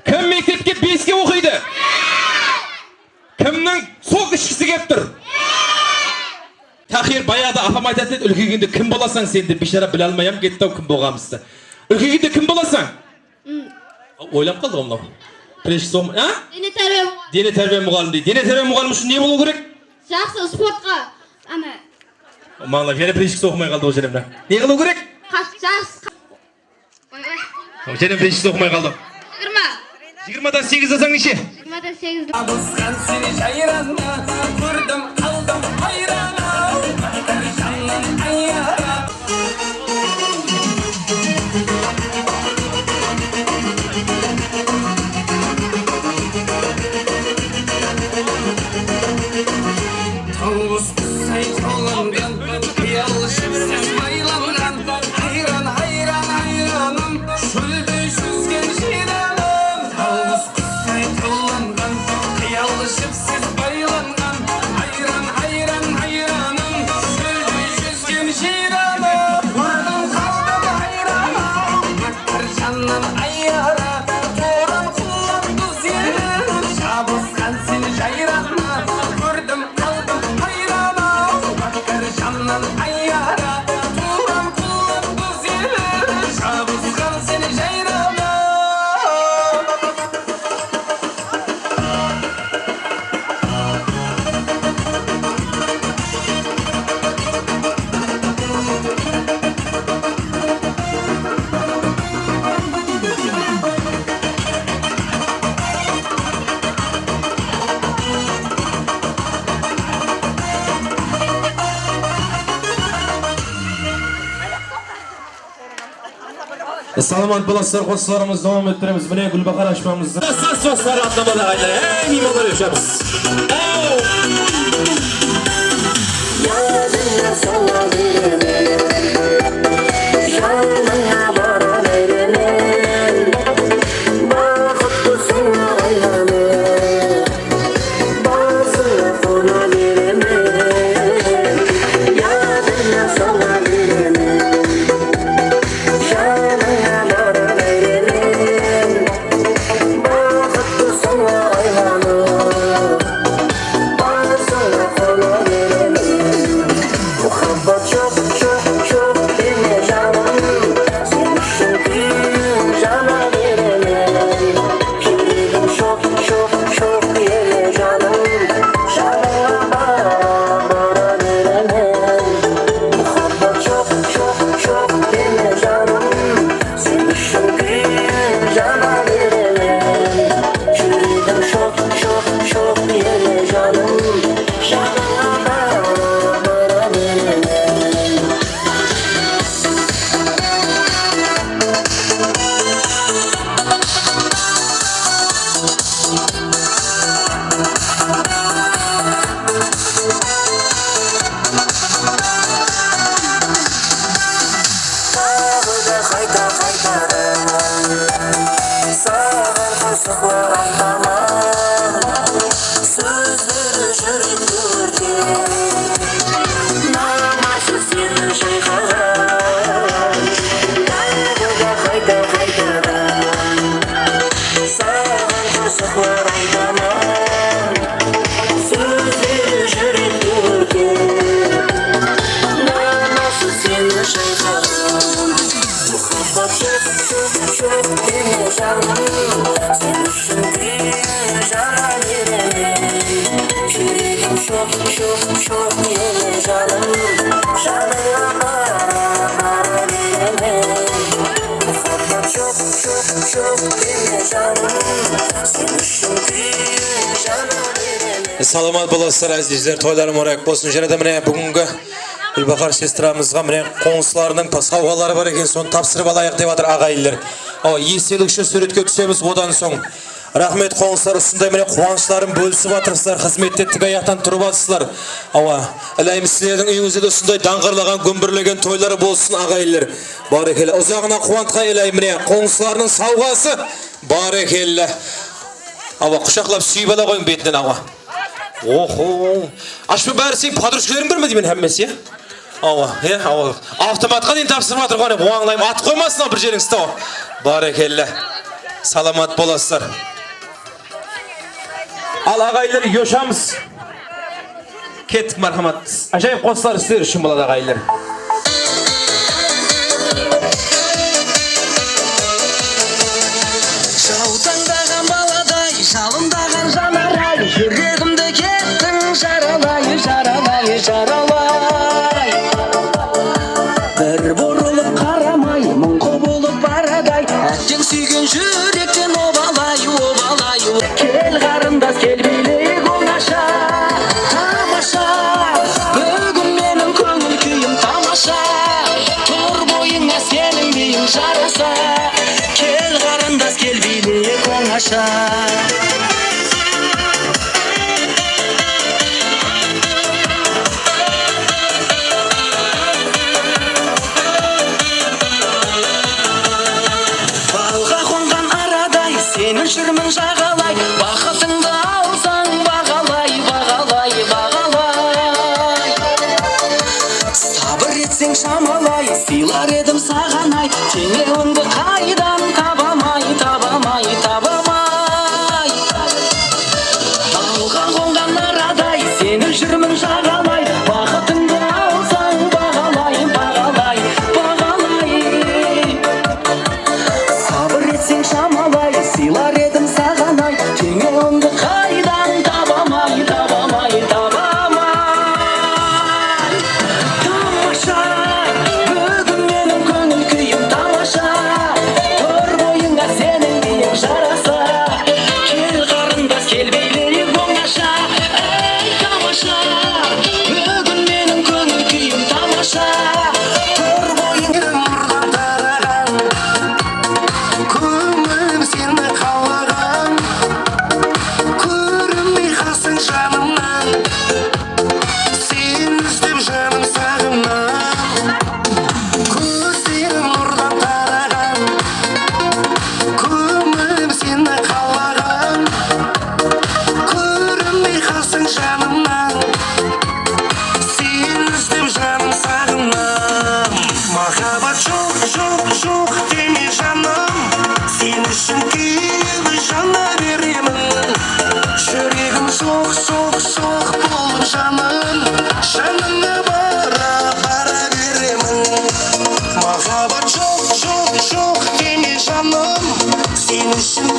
Kim mektepke beske oqıydı? Kimniń sok ishkisi kelip tur? Tahir, bayaǵıda apam aytatın edi, úlkeygende kim bolasań sen dep, biyshara bile almay-ám ketti-aw kim bolǵanımızdı. Úlkeygende kim bolasań? Oylanıp qaldı ǵoy mınaw. Birinshi soǵım, a? Dene tárbiya muǵallimi. Dene tárbiya muǵallimi deydi. Dene tárbiya muǵallimi ushın ne bolıw kerek? Jaqsı sportqa, ana. Mańlap, jáne birinshi soǵılmay qaldı ǵoy, jáne mına. Ne qılıw kerek? Qas-, jaqsı. Jáne birinshi soǵılmay qaldı. Jigirma. Jigirmadan segiz alsań neshe? Jigirmadan segiz. Abısqan seni jayranma, kórdim, qaldım hayran-aw. Jannım ayara. Tawbıs qusay qolımdan, qıyal jipsiz baylanǵan. Hayran, hayran, hayranım, shólde júzgen jıyranım. Tawbıs qusay qollanǵan, qıyal jipsiz baylanǵan. Hayran, hayran, hayranım, shólde júzgen Salamat bolasızlar, qosıqlarımızdı dawam ettiremiz. Mine, Gúlbahar ashpamızdı. Saz dostları atlamada qaytar. Ey, miymanlar, yoshamiz. Yadıńa sala beremen, janıńa bara beremen, baxıtlı sońǵa aylanıp. Basıńa qona beremen, yadıńa sala beremen, janıńa bara beremen. Baxıtlı sońǵa aylanıp, basıńa qona beremen. Muhabbat joq, joq, joq deme janım, sen ushın kúyim jana beremen. Júregim shoq, shoq, shoq ele janım, janıńa bara, bara beremen. Muhabbat joq, joq, joq deme janım, sen ushın kúyim jana beremen. Júregim shoq, shoq, shoq ele janım, janıńa bara, bara beremen. Taǵı da qayta-qaytadan saǵan qosıqlar aytaman. Sózleri júrekti órtep, namasız seni shayqaǵan. Taǵı da qayta-qaytadan saǵan qosıqlar aytaman. Sózleri júrekti órtep, namasız seni shayqaǵan. Muhabbat joq, joq, joq deme janım, sen ushın kúyim jana beremen. Júregim shoq, shoq, shoq ele janım, janıńa bara, bara beremen. Muhabbat joq, joq, joq deme janım, sen ushın kúyim jana beremen. Salamat bolasızlar, ázizler, toyları múbárek bolsın. Jáne de mine búgingi Gúlbahar sestramızǵa mine qońsılarınıń sawǵaları bar eken, sonı tapsırıp alayıq dep atır aǵayinler. Awa, estelik ushın súwretke túsemiz odan soń. Raxmet, qońsılar, usınday mine quwanıshların bólisip atırsızlar, xızmette tik ayaqtan turıp atırsızlar. Awa, ilayım, sizlerdiń úyińizde de usınday dańǵırlaǵan, gúmbirlegen toylar bolsın, aǵayinler. Bárekella, uzaǵına quwantqay, ilayım, mine qońsılarınıń sawǵası. Bárekella. Awa, qushaqlap súyip ala ǵoyıń betinen, awa. Oho. Ashpı, bári seniń podruchkalariń berme deymen hámmesi, ya? Awa, ya, awa. Avtomatqa deyin tapsırıp atır ǵoy, owańlayım, atıp qoymasın-aw bir jerińizdi-aw. Bárekella. Salamat bolasızlar. Al, aǵayinler, yoshamiz. Kettik, marhamat. Ájayıp qosıqlar sizler ushın boladı, aǵayinler. Jawtańdaǵan baladay, jalındaǵan janar-ay, júregimdi kettiń jaralay, jaralay, jaralay. Bir burılıp qaramay, mıń qubılıp baraday, átteń súygen júrekten obalay, obalay. Kel, qarındas, kel, biyleyik ońasha. Tamasha, búgin meniń kóńil kúyim tamasha. Tur boyıńa seniń biyiń jarasa. Kel, qarındas, kel, biyleyik ońasha. Balǵa qonǵan araday seni júrmen jaǵalay. Baxıtıńdı alsań baǵalay, baǵalay, baǵalay. Sabır etseń shamalay, sıylar edim saǵan-ay. Teńewińdi qaydan tabamay, tabamay, tabamay. Balǵa qonǵan araday seni júrmen jaǵalay. Baxıtıńdı alsań baǵalay, baǵalay, baǵalay. Sabır etseń shamalay, sıylar edim saǵan.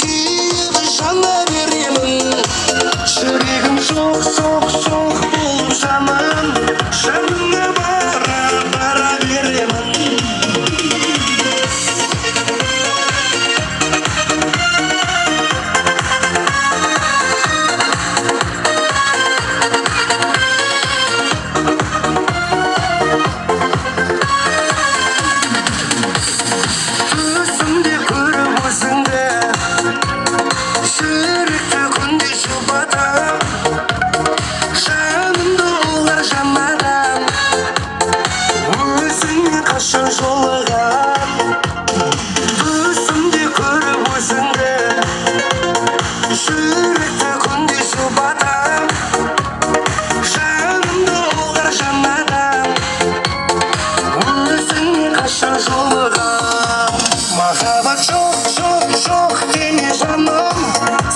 Kúyip jana beremen. Júregim joq, joq, joq bolıp janam. Janıńa bara, bara beremen. Túsimde kórip ózińdi, júrekti kúnde jubatam. Janımdı ulıǵar janadan, ózińnen qashan jolıǵam. Túsimde kórip ózińdi, júrekti kúnde jubatam. Janımdı ulıǵar janadan, ózińnen qashan jolıǵam. Mahabat joq, joq, joq deme janım,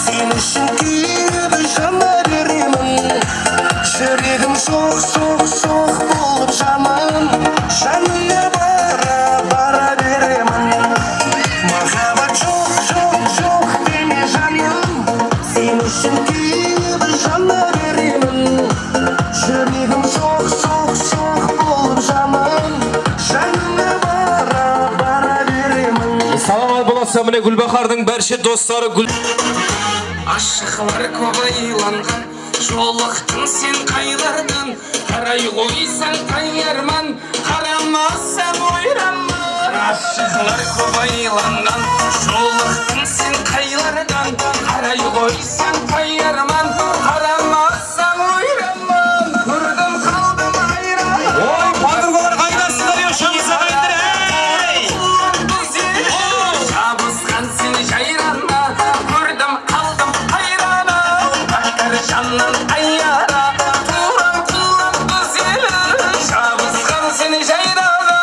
sen ushın kúyip jana beremen. Júregim joq, joq, joq bolıp janam, janıńa bara, bara beremen. Mahabat joq, joq, joq deme janım, sen ushın kúyip jana beremen. Júregim joq, joq, joq bolıp janam, janıńa bara, bara beremen. Salamat bolasızlar, mine Gúlbahardıń bárshe dosları Gúl- Ashıqlar kóp aylanǵan, jolıqtıń sen qaylardan, qaray qoysań tayarman, qaramasań oyranman. Ashıqlar kóp aylanǵan, jolıqtıń sen qaylardan, qaray qoysań tayarman, qaramasań oyranman. Kórdim, qaldım hayran. Oy, podrugalar, qaydasızlar, yoshımızǵa qaytır, ey! Jabısqan sen jayranma, kórdim, qaldım hayranım. Baqtır jannan ayyara, tuwran qullan gúzeli, jabısqan sen jayranma.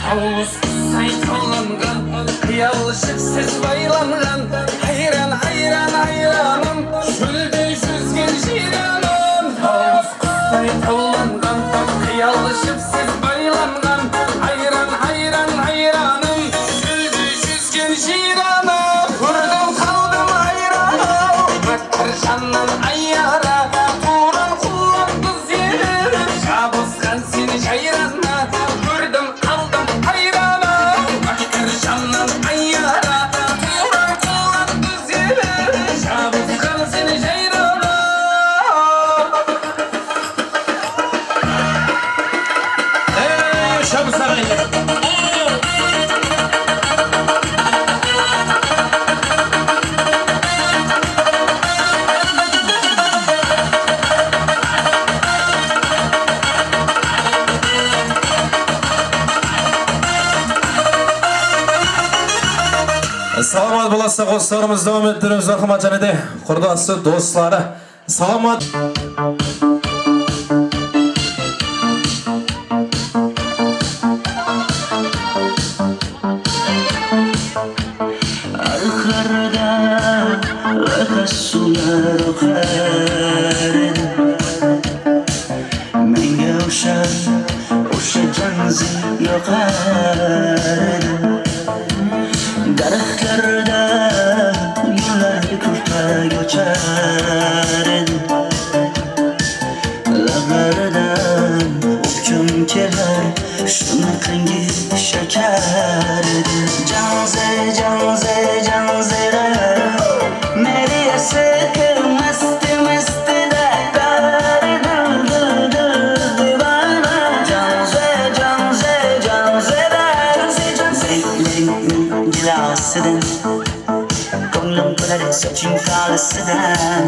Tawıs qusay tawlanǵan, qıyal jipsiz baylanǵan, hayran, hayran, hayranım, shóldey júzgen jiyranım. Tawıs qusay tawlanǵan, qıyal jipsiz baylanǵan, hayran, hayran, hayranım, shóldey júzgen jiyranım. Kórdim, qaldım hayranım, bákir jannan ayyara, tuwran qullan gúzeli, jabısqan sen jayranma, kórdim, qaldım hayranım. Bákir jannan ayyara, tuwran qullan gúzeli, jabısqan sen jayranma. Ey, jabısqan ayyara. Salamat bolasızlar, qosıqlarımızdı dawam ettiremiz, marhamat, jáne de qurdası, dosları. Salamat. Arıqlarda ıqas suwlar oqar edi. Menge ushar, usha janzi yoqar edi. Daraxtlarda gúllar kúlpág ochar edi. Lablardan ópkem kelar, shunaqangi shakar edi. Janzi, janzi, janzira, meri asiki masti, masti da, bári dul, dul, dul, divana. Janzi, janzi, janzira, janzi, janzi, janzi, jilosidan. Kóńlim kúler soching tolishidan.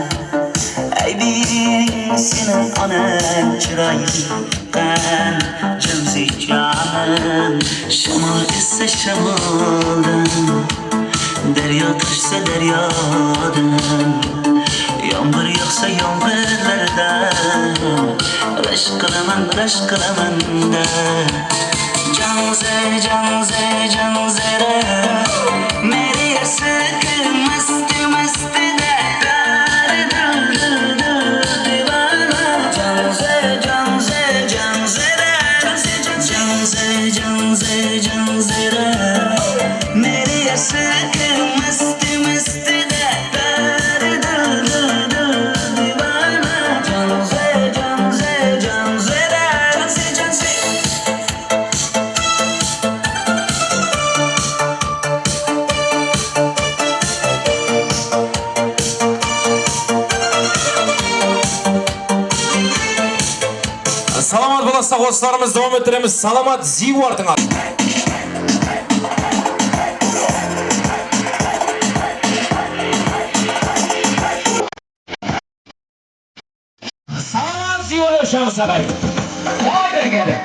Aybiń seniń onang, chiroying qan, janzi jonim. Shamol essa shamoldan, daryo toshsa daryodan, yomg'ir yog'sa yomg'irlardan, rashk qilaman, rashk qilaman-da. Jan Jang se, jang se, jang se re. Meri ashıq mast, mast de. Dil, dil, dil, dil diwana. Jang se, jang se, jang se re. Jang se, jang se, jang se re. Meri ashıq mast, mast de. Dil, dil, dil, dil diwana. Jang se, jang se, jang se re. Jang se, jang se. Salamat bolasızlar, qosıqlarımızdı dawam ettiremiz. Salamat, zıy artıńa. Salamat, zıy artıńa, Shańsaqay. Oy, berekella.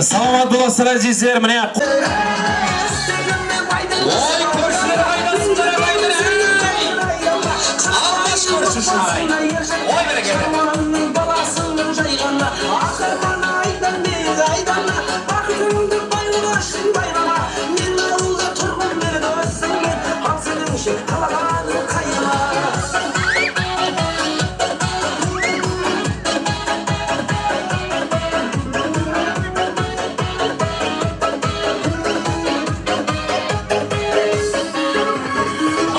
Salamat bolasızlar, ázizler, mine. Oy, kórshiler qaydasınlar, aqaylar, ey! Almaz kórshi shıǵay. Oy, berekella. Baqıtıńdı baylıq ushın baylama. Men awılda turǵın berdi ózimmen. Al seniń ushın qalaǵanıń qayıma.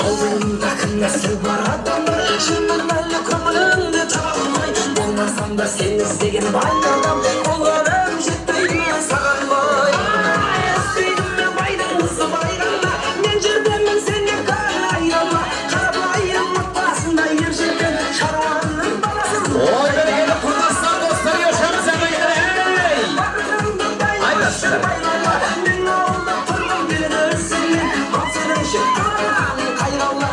Aldımda kim násli bar adam, shınnan máli kóńlińdi taba almay. Bolmasam da sen izlegen bay adam, ol adam jetpey me saǵan bay? Ispeydim men baydıń qızı bayǵanda, men jerdemen, sen de kán aylanma. Qarapayım otbasında er jetken sharwanıń balasın. Oy, berekella, qurdassar, dostlar, yoshamiz, aqaylar, ey! Baqıtıńdı baylıq ushın baylama. Meniń awılda turǵım keledi ózimmen. Al seniń ushın qalaǵanıń qayıma.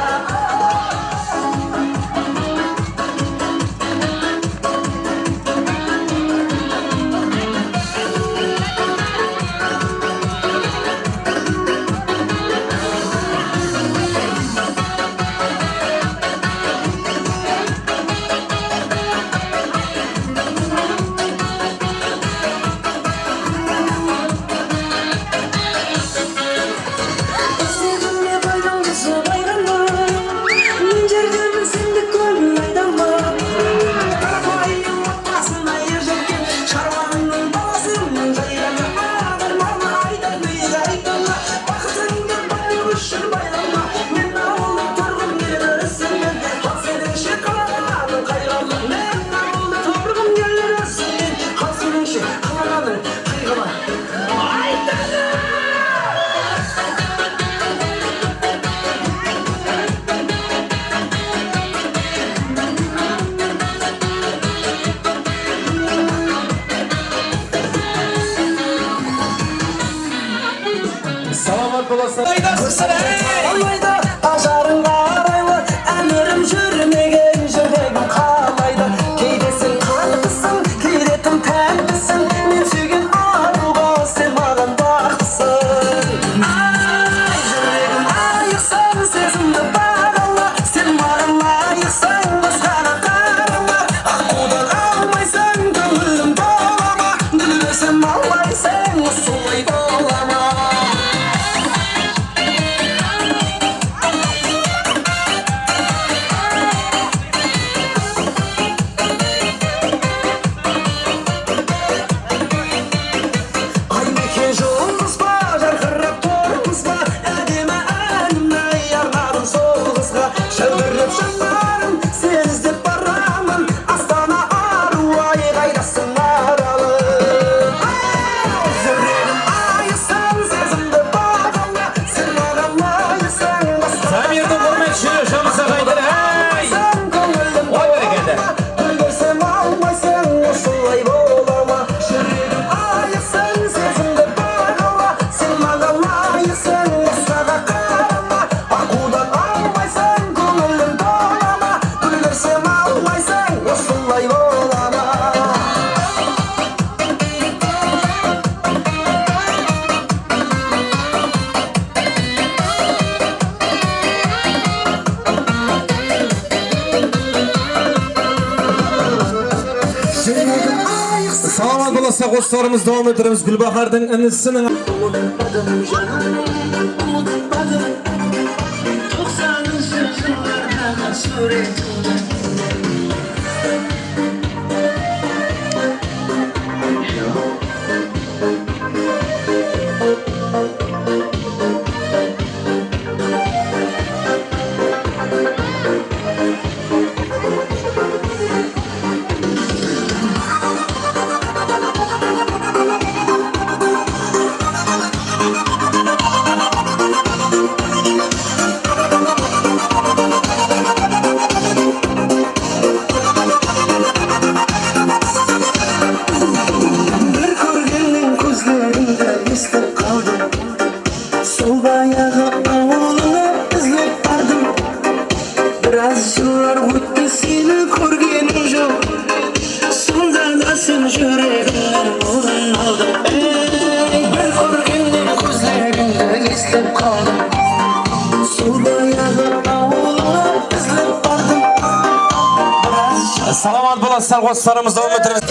Salamat bolasızlar, qosıqlarımızdı dawam ettiremiz. Gúlbahardıń inisiniń. Umıtpadım, janım, umıtpadım. Toqsanınshı jıllardaǵı súwretińdi. Bir kórgennen kózlerińdi eslep qaldım. Sol bayaǵı awılıńa izlep bardım. Biraz jıllar ótti, seni kórgenim joq. Sonda da sen júregimnen orın aldıń. Ey, bir kórgennen kózlerińdi eslep qaldım. Sol bayaǵı awılıńa izlep bardım. Biraz jıl- Salamat bolasızlar, qosıqlarımızdı dawam ettiremiz.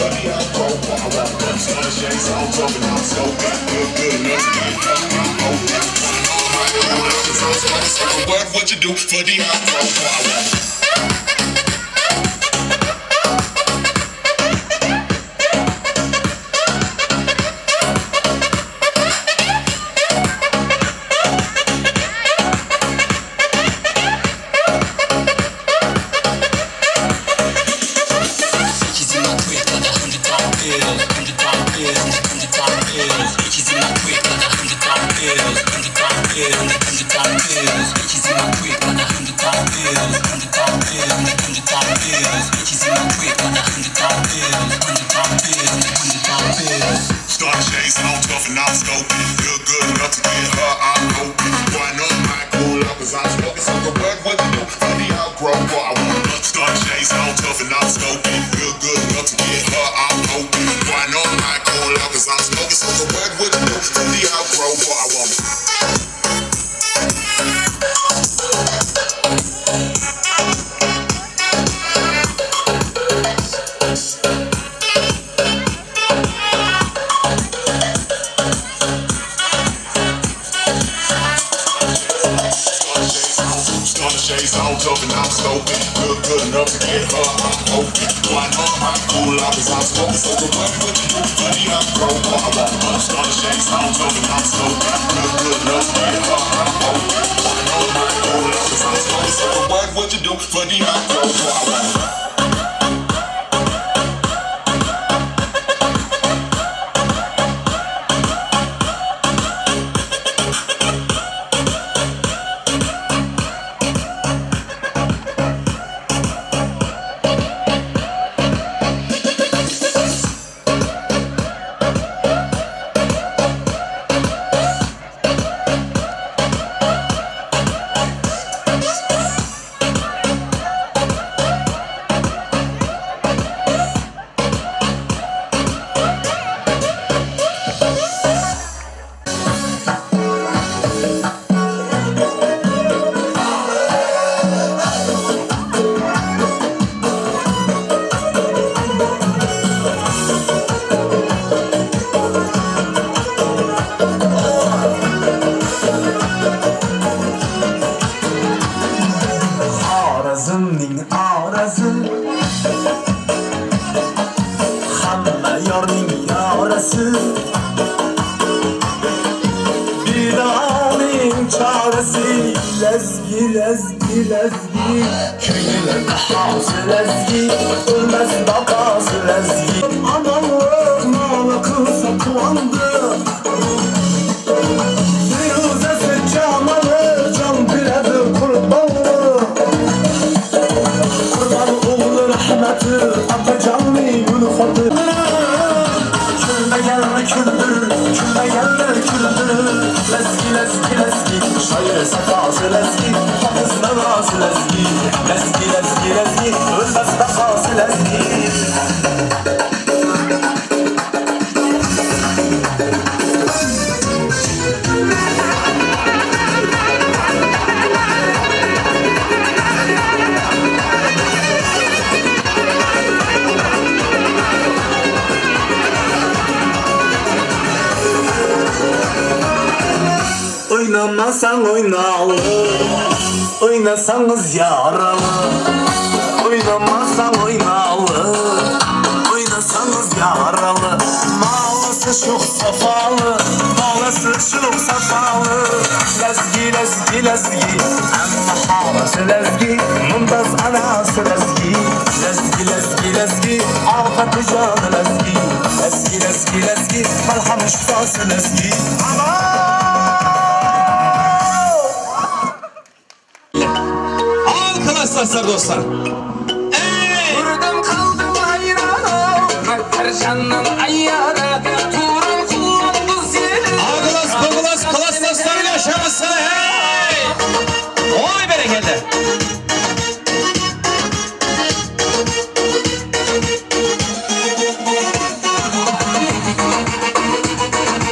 What would you do for the outlaw? Starting shades on, tough and outspoken. You're good enough to get her, I'm hoping. Boy, I know I might cool up 'cause I'm smoking. So the word, what you do for the outgrow? Boy, I wanna start shades on, tough and outspoken. You're good enough to get her, I'm hoping. Boy, I know I might cool up 'cause I'm smoking. So the word, what you do for the outgrow? Boy, I wanna Shades on, tough and I'm smoking. Look good enough to get her, I'm hoping. Why not? I'm cool, I was outspoken. So the money with the money, I'm broke. I want money. Starting shades on, tough and I'm smoking. Look good enough to get her, I'm hoping. Why not? I'm cool, I was outspoken. So the word, what you do for the outro? I want Xorazmniń Arazı, hámme yarnıń yarası. Biydaǵanıń charası, lázgi, lázgi, lázgi. Keyingi bahası lázgi, ólmes baqası lázgi. Analıq malı qızı quwandı. Firuzası, jamalı, jan beredi qurbanlı. Qurban oǵlı raxmatı, Atajanıń gúl xodı. Kúlmegenni kúldir, kúlmegenni kúldir. Lázgi, lázgi, lázgi, shayır safası lázgi, hafız nabası lázgi. Lázgi, lázgi, lázgi, ólmes baqası lázgi. Oynasań oynalı, oynasań qız yaralı. Oynamasam oynalı, oynasań qız yaralı. Malısı shuq sapalı, malısı shuq sapalı. Lázgi, lázgi, lázgi, hámme halası lázgi. Mumtaz anası lázgi. Lázgi, lázgi, lázgi, Alpatı janı lázgi. Lázgi, lázgi, lázgi, malham shıqsası lázgi. Aman! Al, klaslaslar, dostlar. Ey! Kórdim, qaldım hayran-aw, Mákkarjannan ayyara, tuwrım qullandı seni. A klass, B klass, klasslaslar, yashańızsın, ey! Oy, berekella!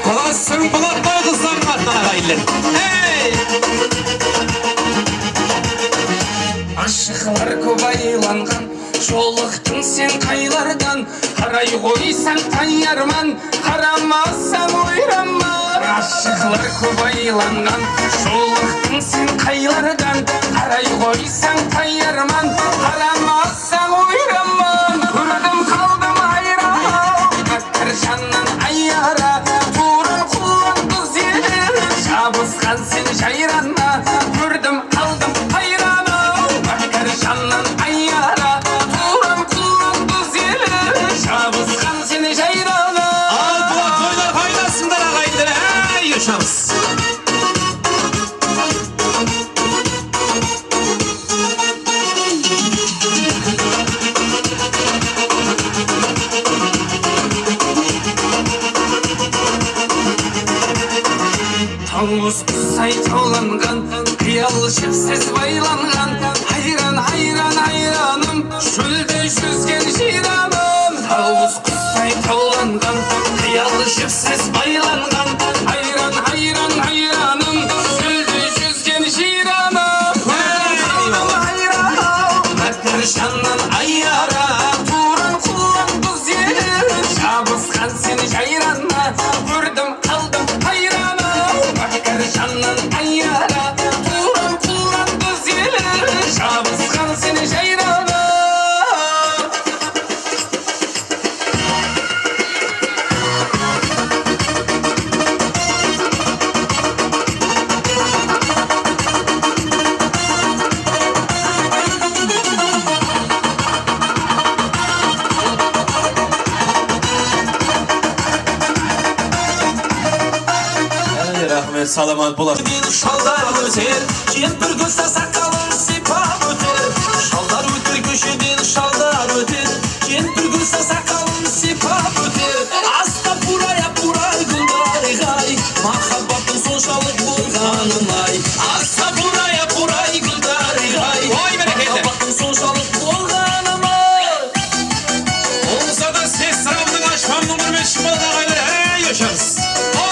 Klassıń blatnoy qızların atınan, aǵayinler. Ey! Ashıqlar kóp aylanǵan, jolıqtıń sen qaylardan, qaray qoysań tayarman, qaramasań oyranman. Ashıqlar kóp aylanǵan, jolıqtıń sen qaylardan, qaray qoysań tayarman, qaramasań oyranman. Kórdim, qaldım hayran-aw, Mákkarjannan ayyara, tuwrım qullandı seni. Jabısqan sen jayranma, kórdim, qaldım hayran-aw, Mákkarjannan ayyara, tuwrım qullandı seni. Jabısqan sen jayranma. Al, blatnoylar qaynasınlar, aǵayinler, áy, yashańız. Tawıs qusay tawlanǵan, qıyal jipsiz baylanǵan, hayran, hayran, hayranım, shólde júzgen jıyranım. Tawıs qusay tawlanǵan, qıyal jipsiz baylanǵan, hayran, hayran, hayranım, shólde júzgen jıyranım. Kórdim, qaldım hayran-aw, Mákkarjannan ayyara, tuwrım qullandı seni. Jabısqan sen jayranma, kórdim, qaldım hayran-aw, Mákkarjannan ayyara, tuwrım qullandı seni. Jabısqan sen jayranma. Áy, raxmet, salamat bolasız. Shallar óter, kempir kúlsa saqalın sıypap óter. Shallar óter, kósheden shallar óter. Kempir kúlsa saqalın sıypap óter. Astapurayappuray, Gúldariyǵay, máhábbattıń sonshalıq bolǵanın-ay. Astapurayappuray, Gúldariyǵay, oy, berekella, máhábbattıń sonshalıq bolǵanın-ay. Bolsa da sestramnıń, ashpamnıń húrmetshi bolıń, aǵaylar, áy, yashańız. Ho!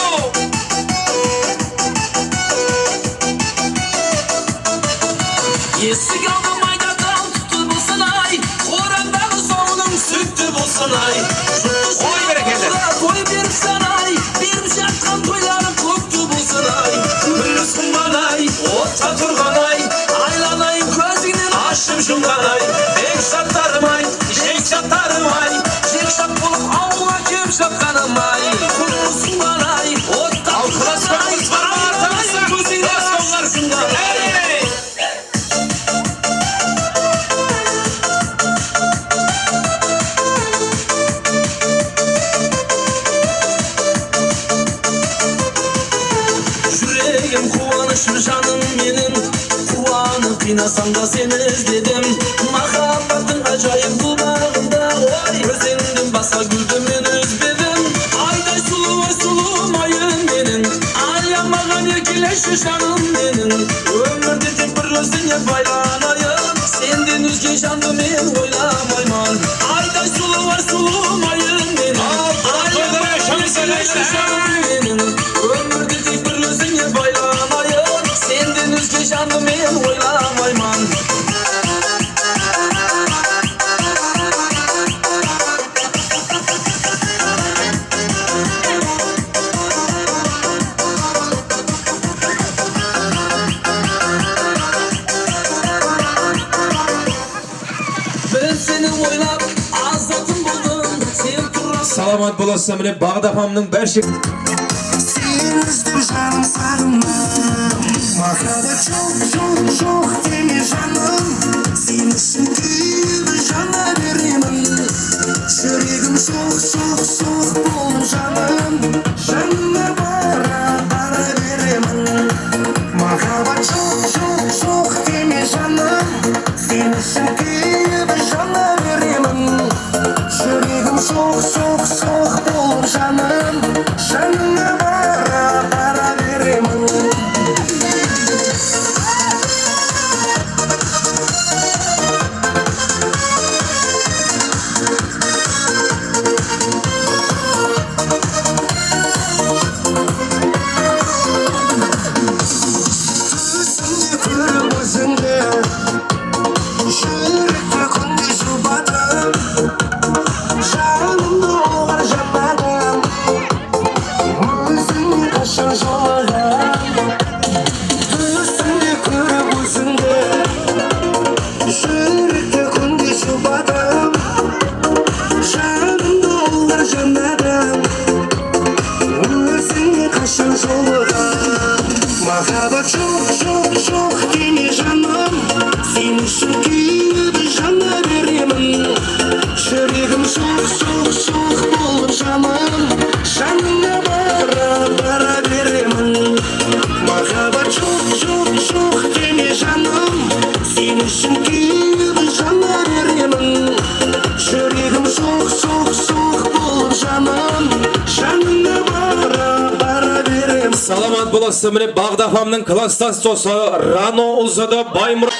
Esik aldı mayda dal tutı bolsın-ay, qoramdaǵı sawınıń súyikti bolsın-ay. Oy, berekella. Toy berip sanay, berip jatqan toylarıń kópti bolsın-ay. Kúndiz qumǵan-ay, otta turǵan-ay, aylanayın kózińnen ashıp jumǵan-ay. Eń jattarım-ay, eń jattarım-ay, jek-jat bolıp awılǵa kep jatqanım-ay. Kúndiz qumǵan-ay, otta turǵan-ay, aylanayın kózińnen ashıp jumǵan-ay. Júregim quwanıshım janım meniń, quwanıp qıynasań da seni izledim. Máhábbattıń ájayıp bul baǵında, oy, ózińden basqa gúldi men úzbedim. Ayday sulıw, ay sulıwım, ayım meniń, ayamaǵan erkeleshi janım meniń. Ómirde tek bir ózińe baylanayın, senden ózge jandı men oylamayman. Ayday sulıw, ay sulıwım, ayım meniń, ayamaǵan erkeleshi janım meniń. Ómirde tek bir ózińe baylanayın, senden ózge jandı men oylamayman. Azatım boldım, sen turasın. Salamat bolasız, mine, Baǵda apamnıń bárshe. Seni izlep janım saǵındım. Mahabat joq, joq, joq deme janım. Sen ushın kúyip jana beremen. Júregim shoq, shoq, shoq bolıp janım. Janına bara, bara beremen. Mahabat joq, joq, joq deme janım. Sen ushın kúyip jana beremen. Júregim shoq, shoq, shoq bolıp janım. Janına bara, bara beremen. Túsimde kórip ózińdi, júrekti kúnde jubadım. Janımdı oǵar janadım, ózińe qashan jolaǵan. Túsimde kórip ózińdi, júrekti kúnde jubadım. Janımdı oǵar janadım, ózińe qashan jolaǵan. Mahabat joq, joq, joq deme janım. Sen ushın kúyip jana beremen. Júregim shoq, shoq, shoq bolıp janım. Janına bara, bara beremen. Mahabat joq, joq, joq deme janım. Sen ushın kúyip jana beremen. Júregim shoq, shoq, shoq bolıp janım. Janına bara, bara beremen. Salamat bolasız, mine, Baǵda apamnıń klassdas dosı Rano uzadı, Baymurat.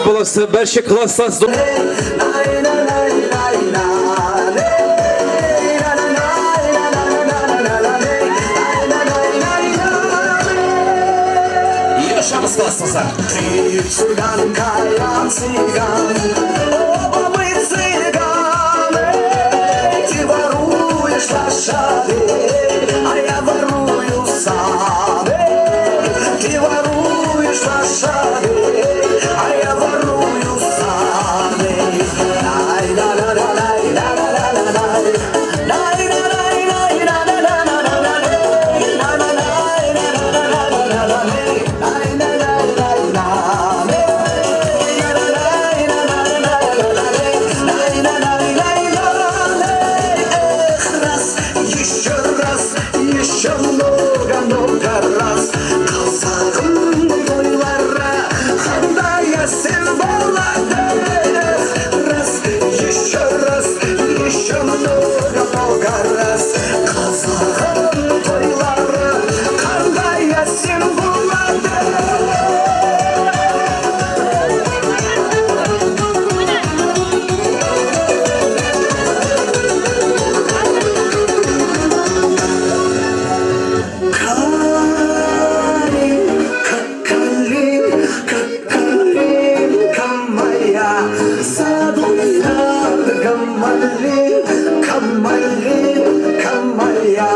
Bolası, bárshe klasslas. Ещё раз klasslaslar. Ты цыганка, я цыган, оба мы цыганы. Ты воруешь лошадей, а я ворую сады. Ты воруешь лошадей, а я ворую сады. Лай, ла, ла, ла, лай, ла, ла, ла, ла, лай. Ещё раз, ещё много, много раз. Qazaǵım toyları qanday ásen boladı. Раз, ещё раз, ещё много, много раз. Qazaǵım toyları qanday ásen boladı. Калинка, калинка, калинка моя, саду яд, малинка, малинка моя.